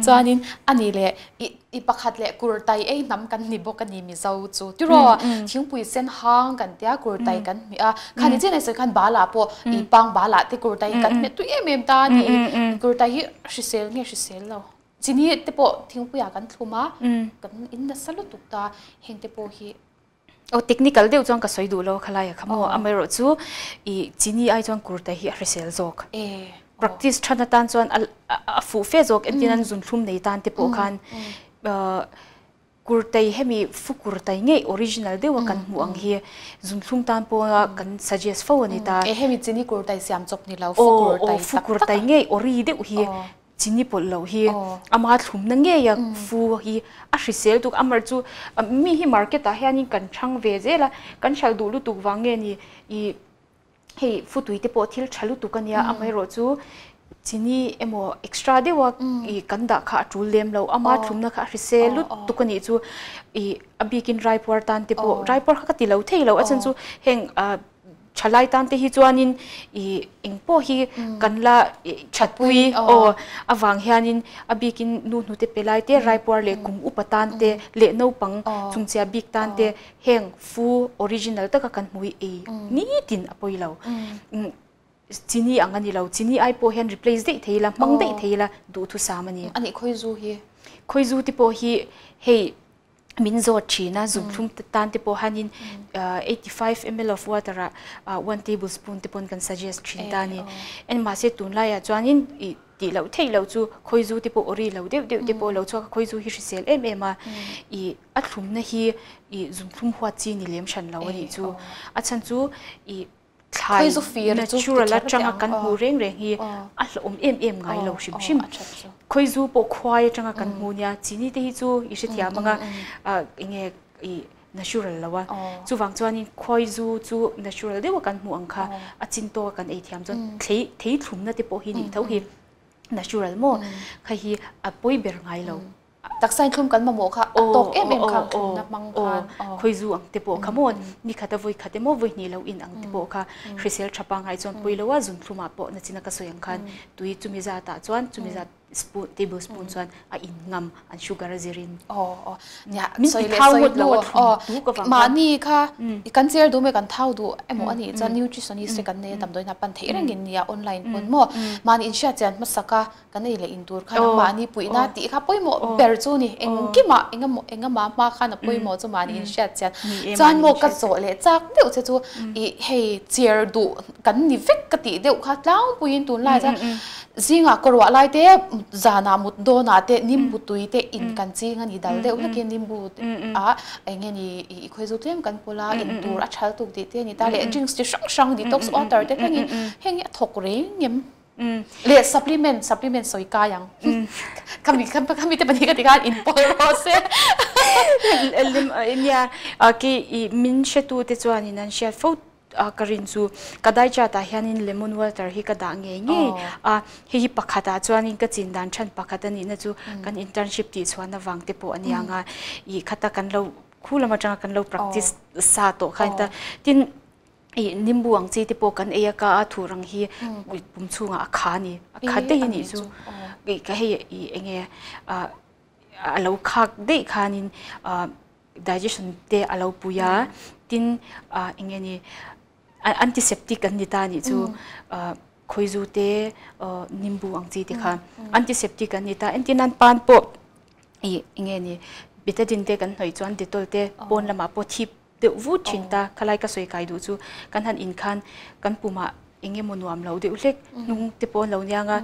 Chuanin a ni leh i I pakhat leh kurtai ei hnam kan ni bawk a ni Mizo chu. Tiraw, thingpui sen hang kan tia kurtai kan hmeh a. Khani chin ai sawi khan balah pawh i pang balah te kurtai kan hmeh tui em em ta a ni. Kurtai hi hrisel nge hrisel lo. Chini te pawh thingpuiah kan thlum a, kan in nasa lutuk ta heng te pawh hi. Aw technical deuh chuan ka sawi duh lo khalai a kha maw amaherawh chu i chini ai chuan kurtai hi a hrisel zawk. Practice than atan chuan a fuh fe zawk entin an zunthlum nei tan te pawh khan kurtai hemi fu kurtai ngei original deuh a kan hmuh ang hi zunthlum tan pawh kan suggest fo a ni ta. E hemi chini kurtai siam chawp ni lo fu kurtai tak tak a. Fu kurtai ngei ori deuh hi Chini pawlh loh hi ama thlumna ngei a fu hi a hrisel tuk amar chu mi hi market ah hianin kan chhang ve zel a kan hralh duh lutuk vang nge ni i hei fu tui te pawh thil tha lutuk a nia amaherawh chu chini emaw extra deuh a i kan dah kha a tul lem lo ama thlumna kha a hrisel lutuk a nih chu i a bikin raipuar tan te pawh raipuar kha ka ti lo thei lo a chhan chu heng Thalai tan te hi chuanin i eng pawh hi kan la thatpui aw avang hianin a bikin nu hnute pe lai te raipuar leh kum upa tan te leh naupang chungchia bik tan te heng fu original taka kan hmu hi ei nitin a pawi lo. Chini ang a ni lo, chini ai pawh hian replace daih thei ila hmang daih thei ila duhthusam a ni. A nih khawizu hi? Khawizu te pawh hi hei min zawt thin a, zumthlum tan te pawh hianin 85 ml of water ah one table spoon te pawn kan suggest thin ta a ni. En mahse tunlaiah chuanin ih tih loh theih loh chu khawizu te pawh ori lo deuh deuh te pawh lo chhuak a, khawizu hi hrisel em em a, ih a thlumna hi ih zumthlum huat chi ni lem hran lo a nih chu. A chhan chu ih thlai natural atanga kan hmuh reng reng hi a hlauhawm em em ngai lo hrim hrim. Khawizu pawh khuai atanga kan hmuh nia, chini te hi chu i hrethiam anga enge i natural lo a. Chuvang chuanin khawizu chu natural deuha kan hmuh ang kha a chin tawka kan ei thiam chuan thei thei thlumna te pawh hi nih tho hi natural maw kha hi a pawi ber ngai lo. Taksa in thlum kan mamawh kha a tawk em em kha thlumna hmang khan. Khawizu ang te pawh kha maw ni khat a vawi khat emaw vawi hnih lo in ang te pawh kha hrisel tha pangngai chuan pawi lo a zun thlumah pawh nachina ka sawi ang khan tui chumi zatah chuan chumi zat. spoon table spoon chuan a in ngam an sugar a zirin. Aw aw nia sawi leh sawi hnu aw mahni kha kan cher duh mai kan thau duh emaw a nih chuan nutritionist te kan nei a damdawiin a pan theih reng in nia online pawn maw mahni inhriat chian hmasak a kan ei leh in tur khan a mahni puihna tih kha pawimawh ber chu ni engkimah engemaw engama hma khan a pawimawh chu mahni inhriat chian chuan maw ka zawh leh chak deuh che chu ih hei cher duh kan ni vek ka tih deuh kha tlangpuiin tunlai chuan Zingah ka ruah lai te, zanah mut dawnah te nimbu tui te in kan ching a ni dal deuh hlakin nimbu ah eng nge ni i khawi zu tlem kan pawlh a, in tur a thal tuk tih te a ni ta leh drinks chi hrang hrang detox water te thlengin heng hi a thawk reng em? Leh supplement, supplement sawi kai ang. Khami khami te pahnih ka ti khan in pawl rawh se. Nia, ki i min hretu te chuanin an hriat fo a ka rin chu ka dai chat ah hianin lemon water hi ka dah ngei ngei a hei hi pakhat ah chuanin ka chin dan than pakhat a nihna chu kan internship tih chhuan avang te pawh a ni ang a ih khata kan lo khu lam atanga kan lo practice sa tawh kha a ni ta tin ih nimbu ang chi te pawh kan ei a ka a thur ang hi pum chhungah a kha a ni a kha daih a nih chu ih ka hei ih eng nge ah a lo khak daih khanin ah. Digestion te a lo pui a, tin eng nge ni antiseptic an ni ta anih chu khawizu te nimbu ang chi te kha antiseptic an ni ta entir nan pan pawh ih eng nge ni betadine te kan hnawih chuan dettol te pawn lamah pawh thip deuh vut thin ta khalai ka sawi kai duh chu kan han in khan kan pumah eng emaw nuam lo deuh hlek hnung te pawh an lo niang a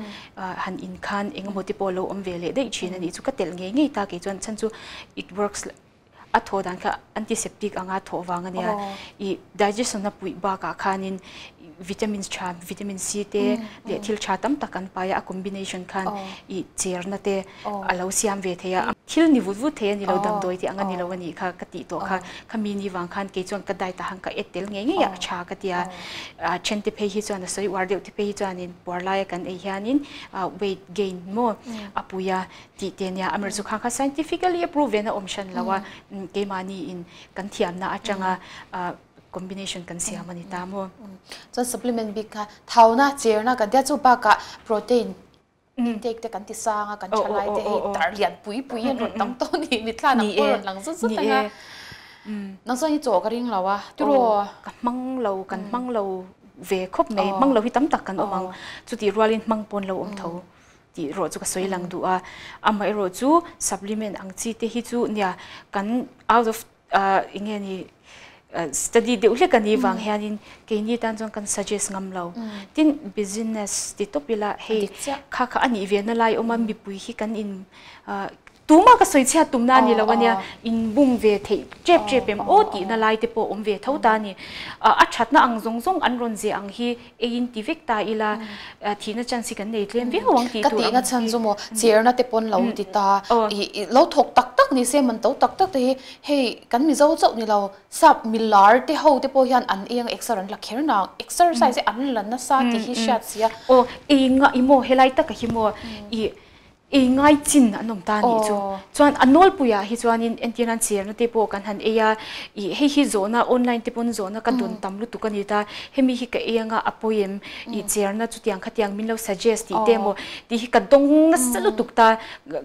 han in khan eng emaw te pawh a lo awm ve leh daih thin a nih chu ka telh ngei ngei ta kei chuan chhan chu it works a thawh dan kha antiseptic anga thawh vang a nia ih digestion a puih bakah khanin vitamins tha vitamin C te leh thil tha tam tak an pai a a combination khan ih cherna te a lo siam ve thei a, thil ni vut vut thei a ni lo, damdawi tih ang a ni lo a nih kha ka tih tawh kha, khami ni vang khan kei chuan ka diet ah han ka et tel ngei ngei a, a tha ka ti a, a then te phei hi chuan a sawi uar deuh te phei hi chuanin puar laia kan ei hianin weight gain maw a pui a tih te nia, amaherawhchu kha kha scientifically a prove ve na awm hran lo a, keimahni in kan thiamna atanga combination kan siam a ni ta maw. Chuan supplement bik kha thauna, cherna kan tia chu bakah protein Intake te kan ti sang a, kan tha lai te hei tar lian pui pui hian rawn tam tawh ni, mitthla nang pawh rawn lang zut zut ang a. Nang chuan hi chaw ka ring lo a, tiraw? Ka hmang lo, kan hmang lo ve khawp mai, hmang lo hi tam tak kan awm ang, chutih rualin hmang pawn lo awm tho tih erawh chu ka sawi lang duh a, amaherawh chu supplement ang chi te hi chu nia kan out of eng nge ni study deuh hlek a nih vang hianin keini tan chuan kan suggest ngam lo. Tin business ti tawp ila hei kha kha a nih ve na lai awm a mipui hi kan in tuma ka sawi chhiat tumna a ni lo ania in bum ve theih tep tep em aw tihna lai te pawh awm ve tho ta a ni. A thatna ang zawng zawng an rawn zeh ang hi eiin ti vek ta ila thihna chance hi kan nei tlem viau ang tih tur ang. Ka tihna chhan chu maw cherna te pawn lo ti ta i lo thawk tak tak ni se man to tak tak te hi hei kan Mizo chauh ni lo sap milar te ho te pawh hian an eng exer an la kher nang exercise hi an la nasa tih hi hriat sia. Aw ei nga i maw helai taka hi maw i Ei ngai chin an awm ta a nih chu. Chuan a nawlpuiah hi chuanin entir nan cherna te pawh kan han ei a, ih hei hi zawhna online te pawn zawhna ka dawn tam lutuk a ni ta, hemi hi ka ei anga a pawi em, ih cherna chutiang khatiang min lo suggest tih te emaw tih hi ka dawng nasa lutuk ta,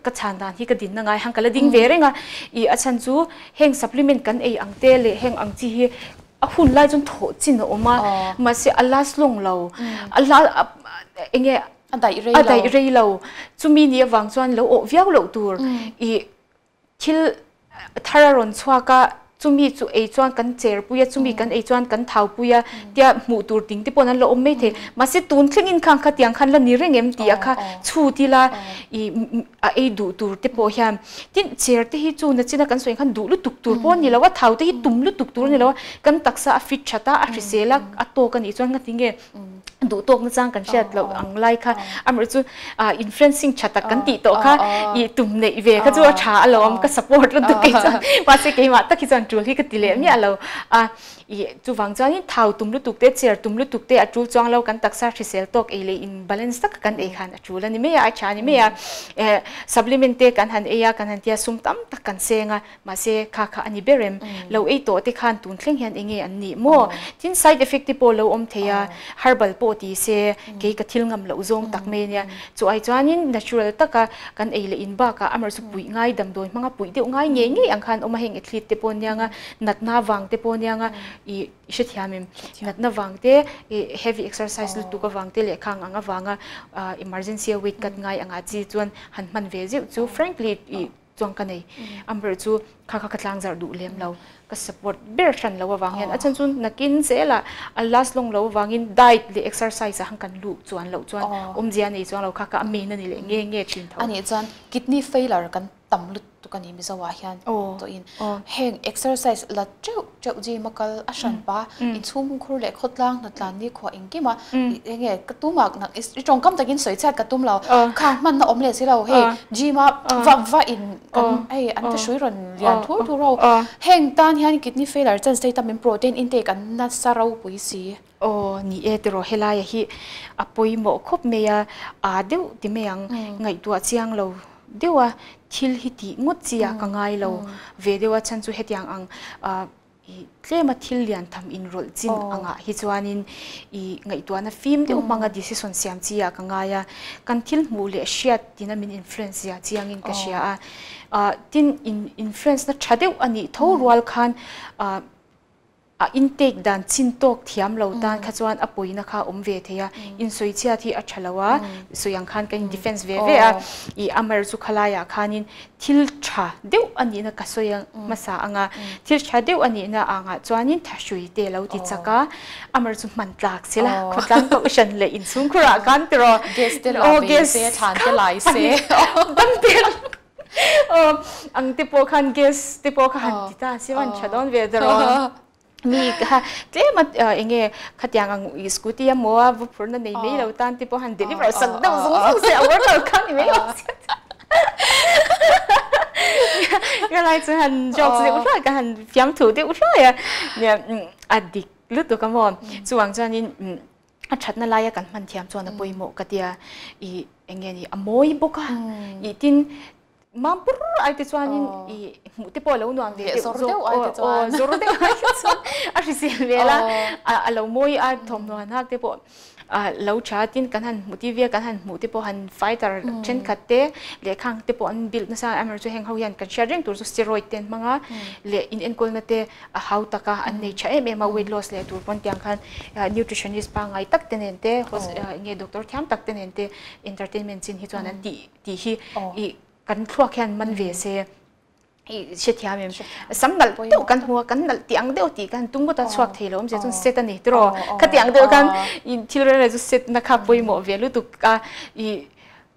ka chhan dan hi ka dinna ngai hang ka la ding ve reng a, ih a chhan chu heng supplement kan ei ang te leh heng ang chi hi a hun lai chuan thawh chin a awm a, mahse a last long lo, a la eng nge A daih rei lo. A daih rei lo. Chumi ni avang chuan lo awh viau loh tur i thil thar a rawn chhuak a, chumi chu ei chuan kan cher pui a, chumi kan ei chuan kan thau pui a tia hmuh tur ding te pawh an la awm mai thei. Mahse tun thlengin khang kha tiang khan la ni reng em tih a kha chhut ila i a ei duh tur te pawh hian tin cher te hi chu nachina kan sawi khan duh lutuk tur pawh a ni lo a, thau te hi tum lutuk tur a ni lo a, kan taksa a fit that a, a hrisel a, a tawk a nih chuan ngati nge duh tawk na chang kan hriat loh ang lai kha amah chu influencing tha tak kan tih tawh kha i tum neih ve kha chu a tha alawm ka support lutuk kei chuan mahse keimah tak hi chuan tul hi ka ti leh miah lo a. I chuvang chuanin thau tum lutuk te, cher tum lutuk te a tul chuang lo, kan taksa hrisel tawk ei leh in balance taka kan ei khan a tul a ni mai a, a tha a ni mai a. Supplement te kan han ei a, kan han tia sum tam tak kan seng a, mahse kha kha a ni ber em? Lo ei tawh te khan tun thleng hian enge an nih maw? Tin side effect te pawh lo awm thei a, herbal pawh ti se kei ka thil ngam loh zawng tak mai a nia. Chu ai chuanin natural taka kan ei leh in bakah amah chu puih ngai damdawi hmanga puih deuh ngai ngei ngei ang khan awm a, heng athlete te pawh aniang a, natna vang te pawh aniang a, i hrethiam em? Natna vang te, i heavy exercise lutuk avang te leh khang ang avanga emergency a weight cut ngai anga chi chuan han hman ve zeuh chu frankly i chuang ka nei. Amber chu kha kha ka tlang zarh duh lem lo, ka support ber hran lo avang hian a chhan chu nakin zelah a last long lo avangin diet leh exercise ah han kan luh chuan loh chuan awmzia nei chuang lo kha kha a main a ni leh nge nge thin tho. A nih chuan kidney failure kan tam lutuk a ni Mizo ah hian tawhin heng exercise la teuh teuh gym a kal a hran pa inchhung khur leh khawtlang hnatlan ni khuah engkim a enge ka tum a i tawngkam takin sawi chhiat ka tum lo khang hmanna awm leh si lo hei gym a va va in kan hei an ti hrui rawn lian thur thur ho heng tan hian kidney failure chance te hi tam in protein intake an nasa ropui si. Aw ni e tiraw helaia hi a pawimawh khawp mai a, aa deuh ti mai ang ngaihtuah chiang lo deuh a thil hi tih ngawt chi ah ka ngai lo ve deuh a chhan chu hetiang ang I tlema thil lian tham inrawlh chin angah hi chuanin i ngaihtuahna fim deuh hmanga decision siam chi ah ka ngai a, kan thil hmuh leh hriat tina min influence zia chiangin ka hria a, tin in influence na tha deuh a nih tho rual khan a intake dan chin tawk thiam lo tan kha chuan a pawina kha awm ve thei a, insawi chhiat hi a tha lo a, sawi ang khan ka in defense ve ve a, i Amar chu khalaiah khanin Thil tha deuh a nihna ka sawi hmasa ang a, thil tha deuh a nihna angah chuanin thahrui te lo ti chak a, amar chu hman tlak se la, khawtlang kohhran leh inchhungkhurah khan tiraw. Gas te la ve se, thlan te lai se. Dam te aw ang te pawh khan gas te pawh kha han ti ta se han tha dawn ve tiraw. Mi kha tlem a enge khatiang ang i scooty a maw a va phurna nei mai lo tan te pawh han deliver sak deuh zung zung se a workout kha ni mai lo sia ka lai chu han jokes deuh hluai ka han fiamthu deuh hluai a nia a dik lutuk a maw chuvang chuanin a thatna laia kan hman thiam chuan a pawimawh ka tia i enge ni a mawi bawk a i tin Mampur ai te chuanin i hmuh te pawh a lo nuam ve deuh zawk aw zawr deuh ai te chuan a hrisel vel a a lo mawi a thawmhnaw han hak te pawh a lo tha tin kan han hmuh TV a kan han hmuh te pawh han fighter thenkhat te leh khang te pawh an build nasa amaherawhchu chu heng ho hian kan hriat reng tur chu steroid te an hmang a leh inenkawlna te a hau tak a an nei tha em em a weight loss leh tur pawn tiang khan nutritionist pangngai tak te nen te nge doctor thiam tak te nen te entertainment chin hi chuan an tih tih hi i kan thluak hian man ve se i hrethiam em sam nalh deuh kan hmu a kan nalh tih ang deuh tih kan tum ngawt a chhuak thei lo awmzia chuan set a ni tiraw khatiang deuh khan i thil reng reng chu set na kha pawimawh ve lutuk a i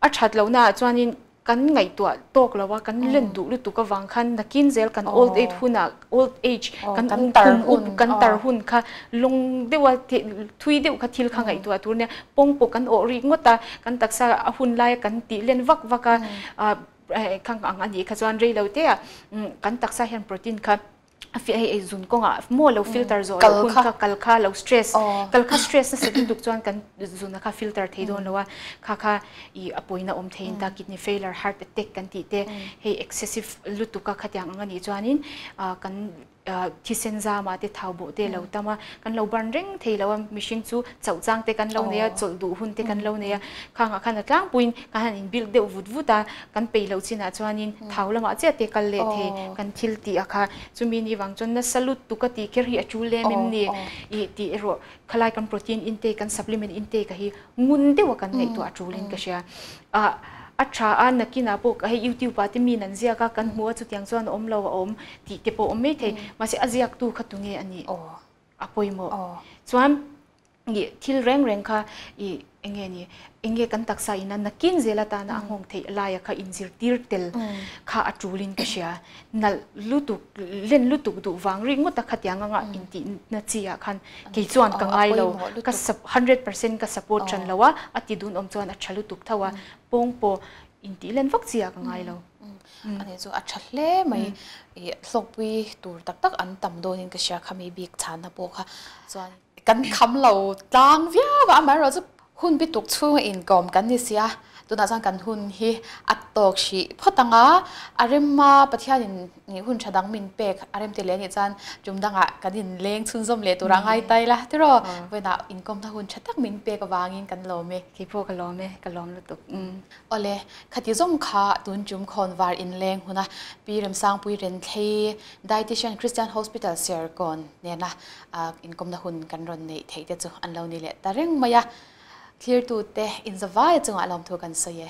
a that lohna ah chuanin kan ngaihtuah tawk lo a kan len duh lutuk avang khan nakin zel kan old age hunah old age kan kum up kan tar hun kha lawng deuha thui deuh kha thil kha ngaihtuah tur nia pawng pawh kan awh rik ngawt a kan taksa a hun laia kan tih len vak vak a khang ang a nih kha chuan rei lo te ah kan taksa hian protein kha a fiah hei zun kawngah maw lo filter zawh loh hun kha kal kha lo stress kal kha stress nasa lutuk chuan kan zuna kha filter thei dawn lo a kha kha i a pawina awm thei in ta kidney failure heart attack kan tih te hei excessive lutuk a khatiang ang anih chuanin kan thisen zama te thau bawh te lo tam a kan lo ban reng thei lo a mihring chu chauh chang te kan lo nei a chawlh duh hun te kan lo nei a khangah khan a tlangpuiin kan han in build deuh vut vut a kan peih loh chinah chuanin thau lamah chiah te kal leh thei kan thil tih a kha chumi ni vang chuan nasa lutuk a tih kher hi a tul em em ni i tih erawh Khalai kan protein intake kan supplement intake a hi ngun deuh a kan ngaihtuah a tulin ka hria. Ah a tha a nakinah pawh hei youtube ah te mi in an ziak a kan hmu a chutiang chuan a awm lo a awm tih te pawh a awm mai thei. Mahse a ziaktu kha tunge a nih a pawimawh. Chuan ih thil reng reng kha ih Enge ni? Enge kan taksa ina nakin zel atana a nghawng theih laia kha inzirtir tel kha a tulin ka hria. Nalh lutuk, len lutuk duh vang ringawt a khatiang anga intihna chi ah khan kei chuan ka ngai lo. Ka 100% ka support than lo a, a ti dun awm chuan a tha lutuk tho a, pawng pawh intih len vak chi ah ka ngai lo. Ani chu a tha hle mai. I hlawkpui tur tak tak an tam dawnin ka hria kha mi bik chhanna pawh kha chuan kan kham lo tlang viau a, amaherawhchu hun bi tuk chhunga inkawm kan ni sia, tunah chuan kan hun hi a tawk hrih phawt ang a, a rema Pathianin hun tha dang min pek a rem ti leh anih chuan tum dangah kan inleng chhunzawm leh turah ngai ta ila tiraw, vawiinah inkawmna hun tha tak min pek avangin kan lawm e. Keipawh ka lawm e, ka lawm lutuk. Awle, khati zawng kha tun tum khawnvar inleng huna Pi Remsangpui Renthlei Dietitian Christian Hospital Serkawn nena inkawmna hun kan rawn neih theih te chu an lo ni leh ta reng mai a. Thlirtute inzavai chungah lawmthu kan sawi e.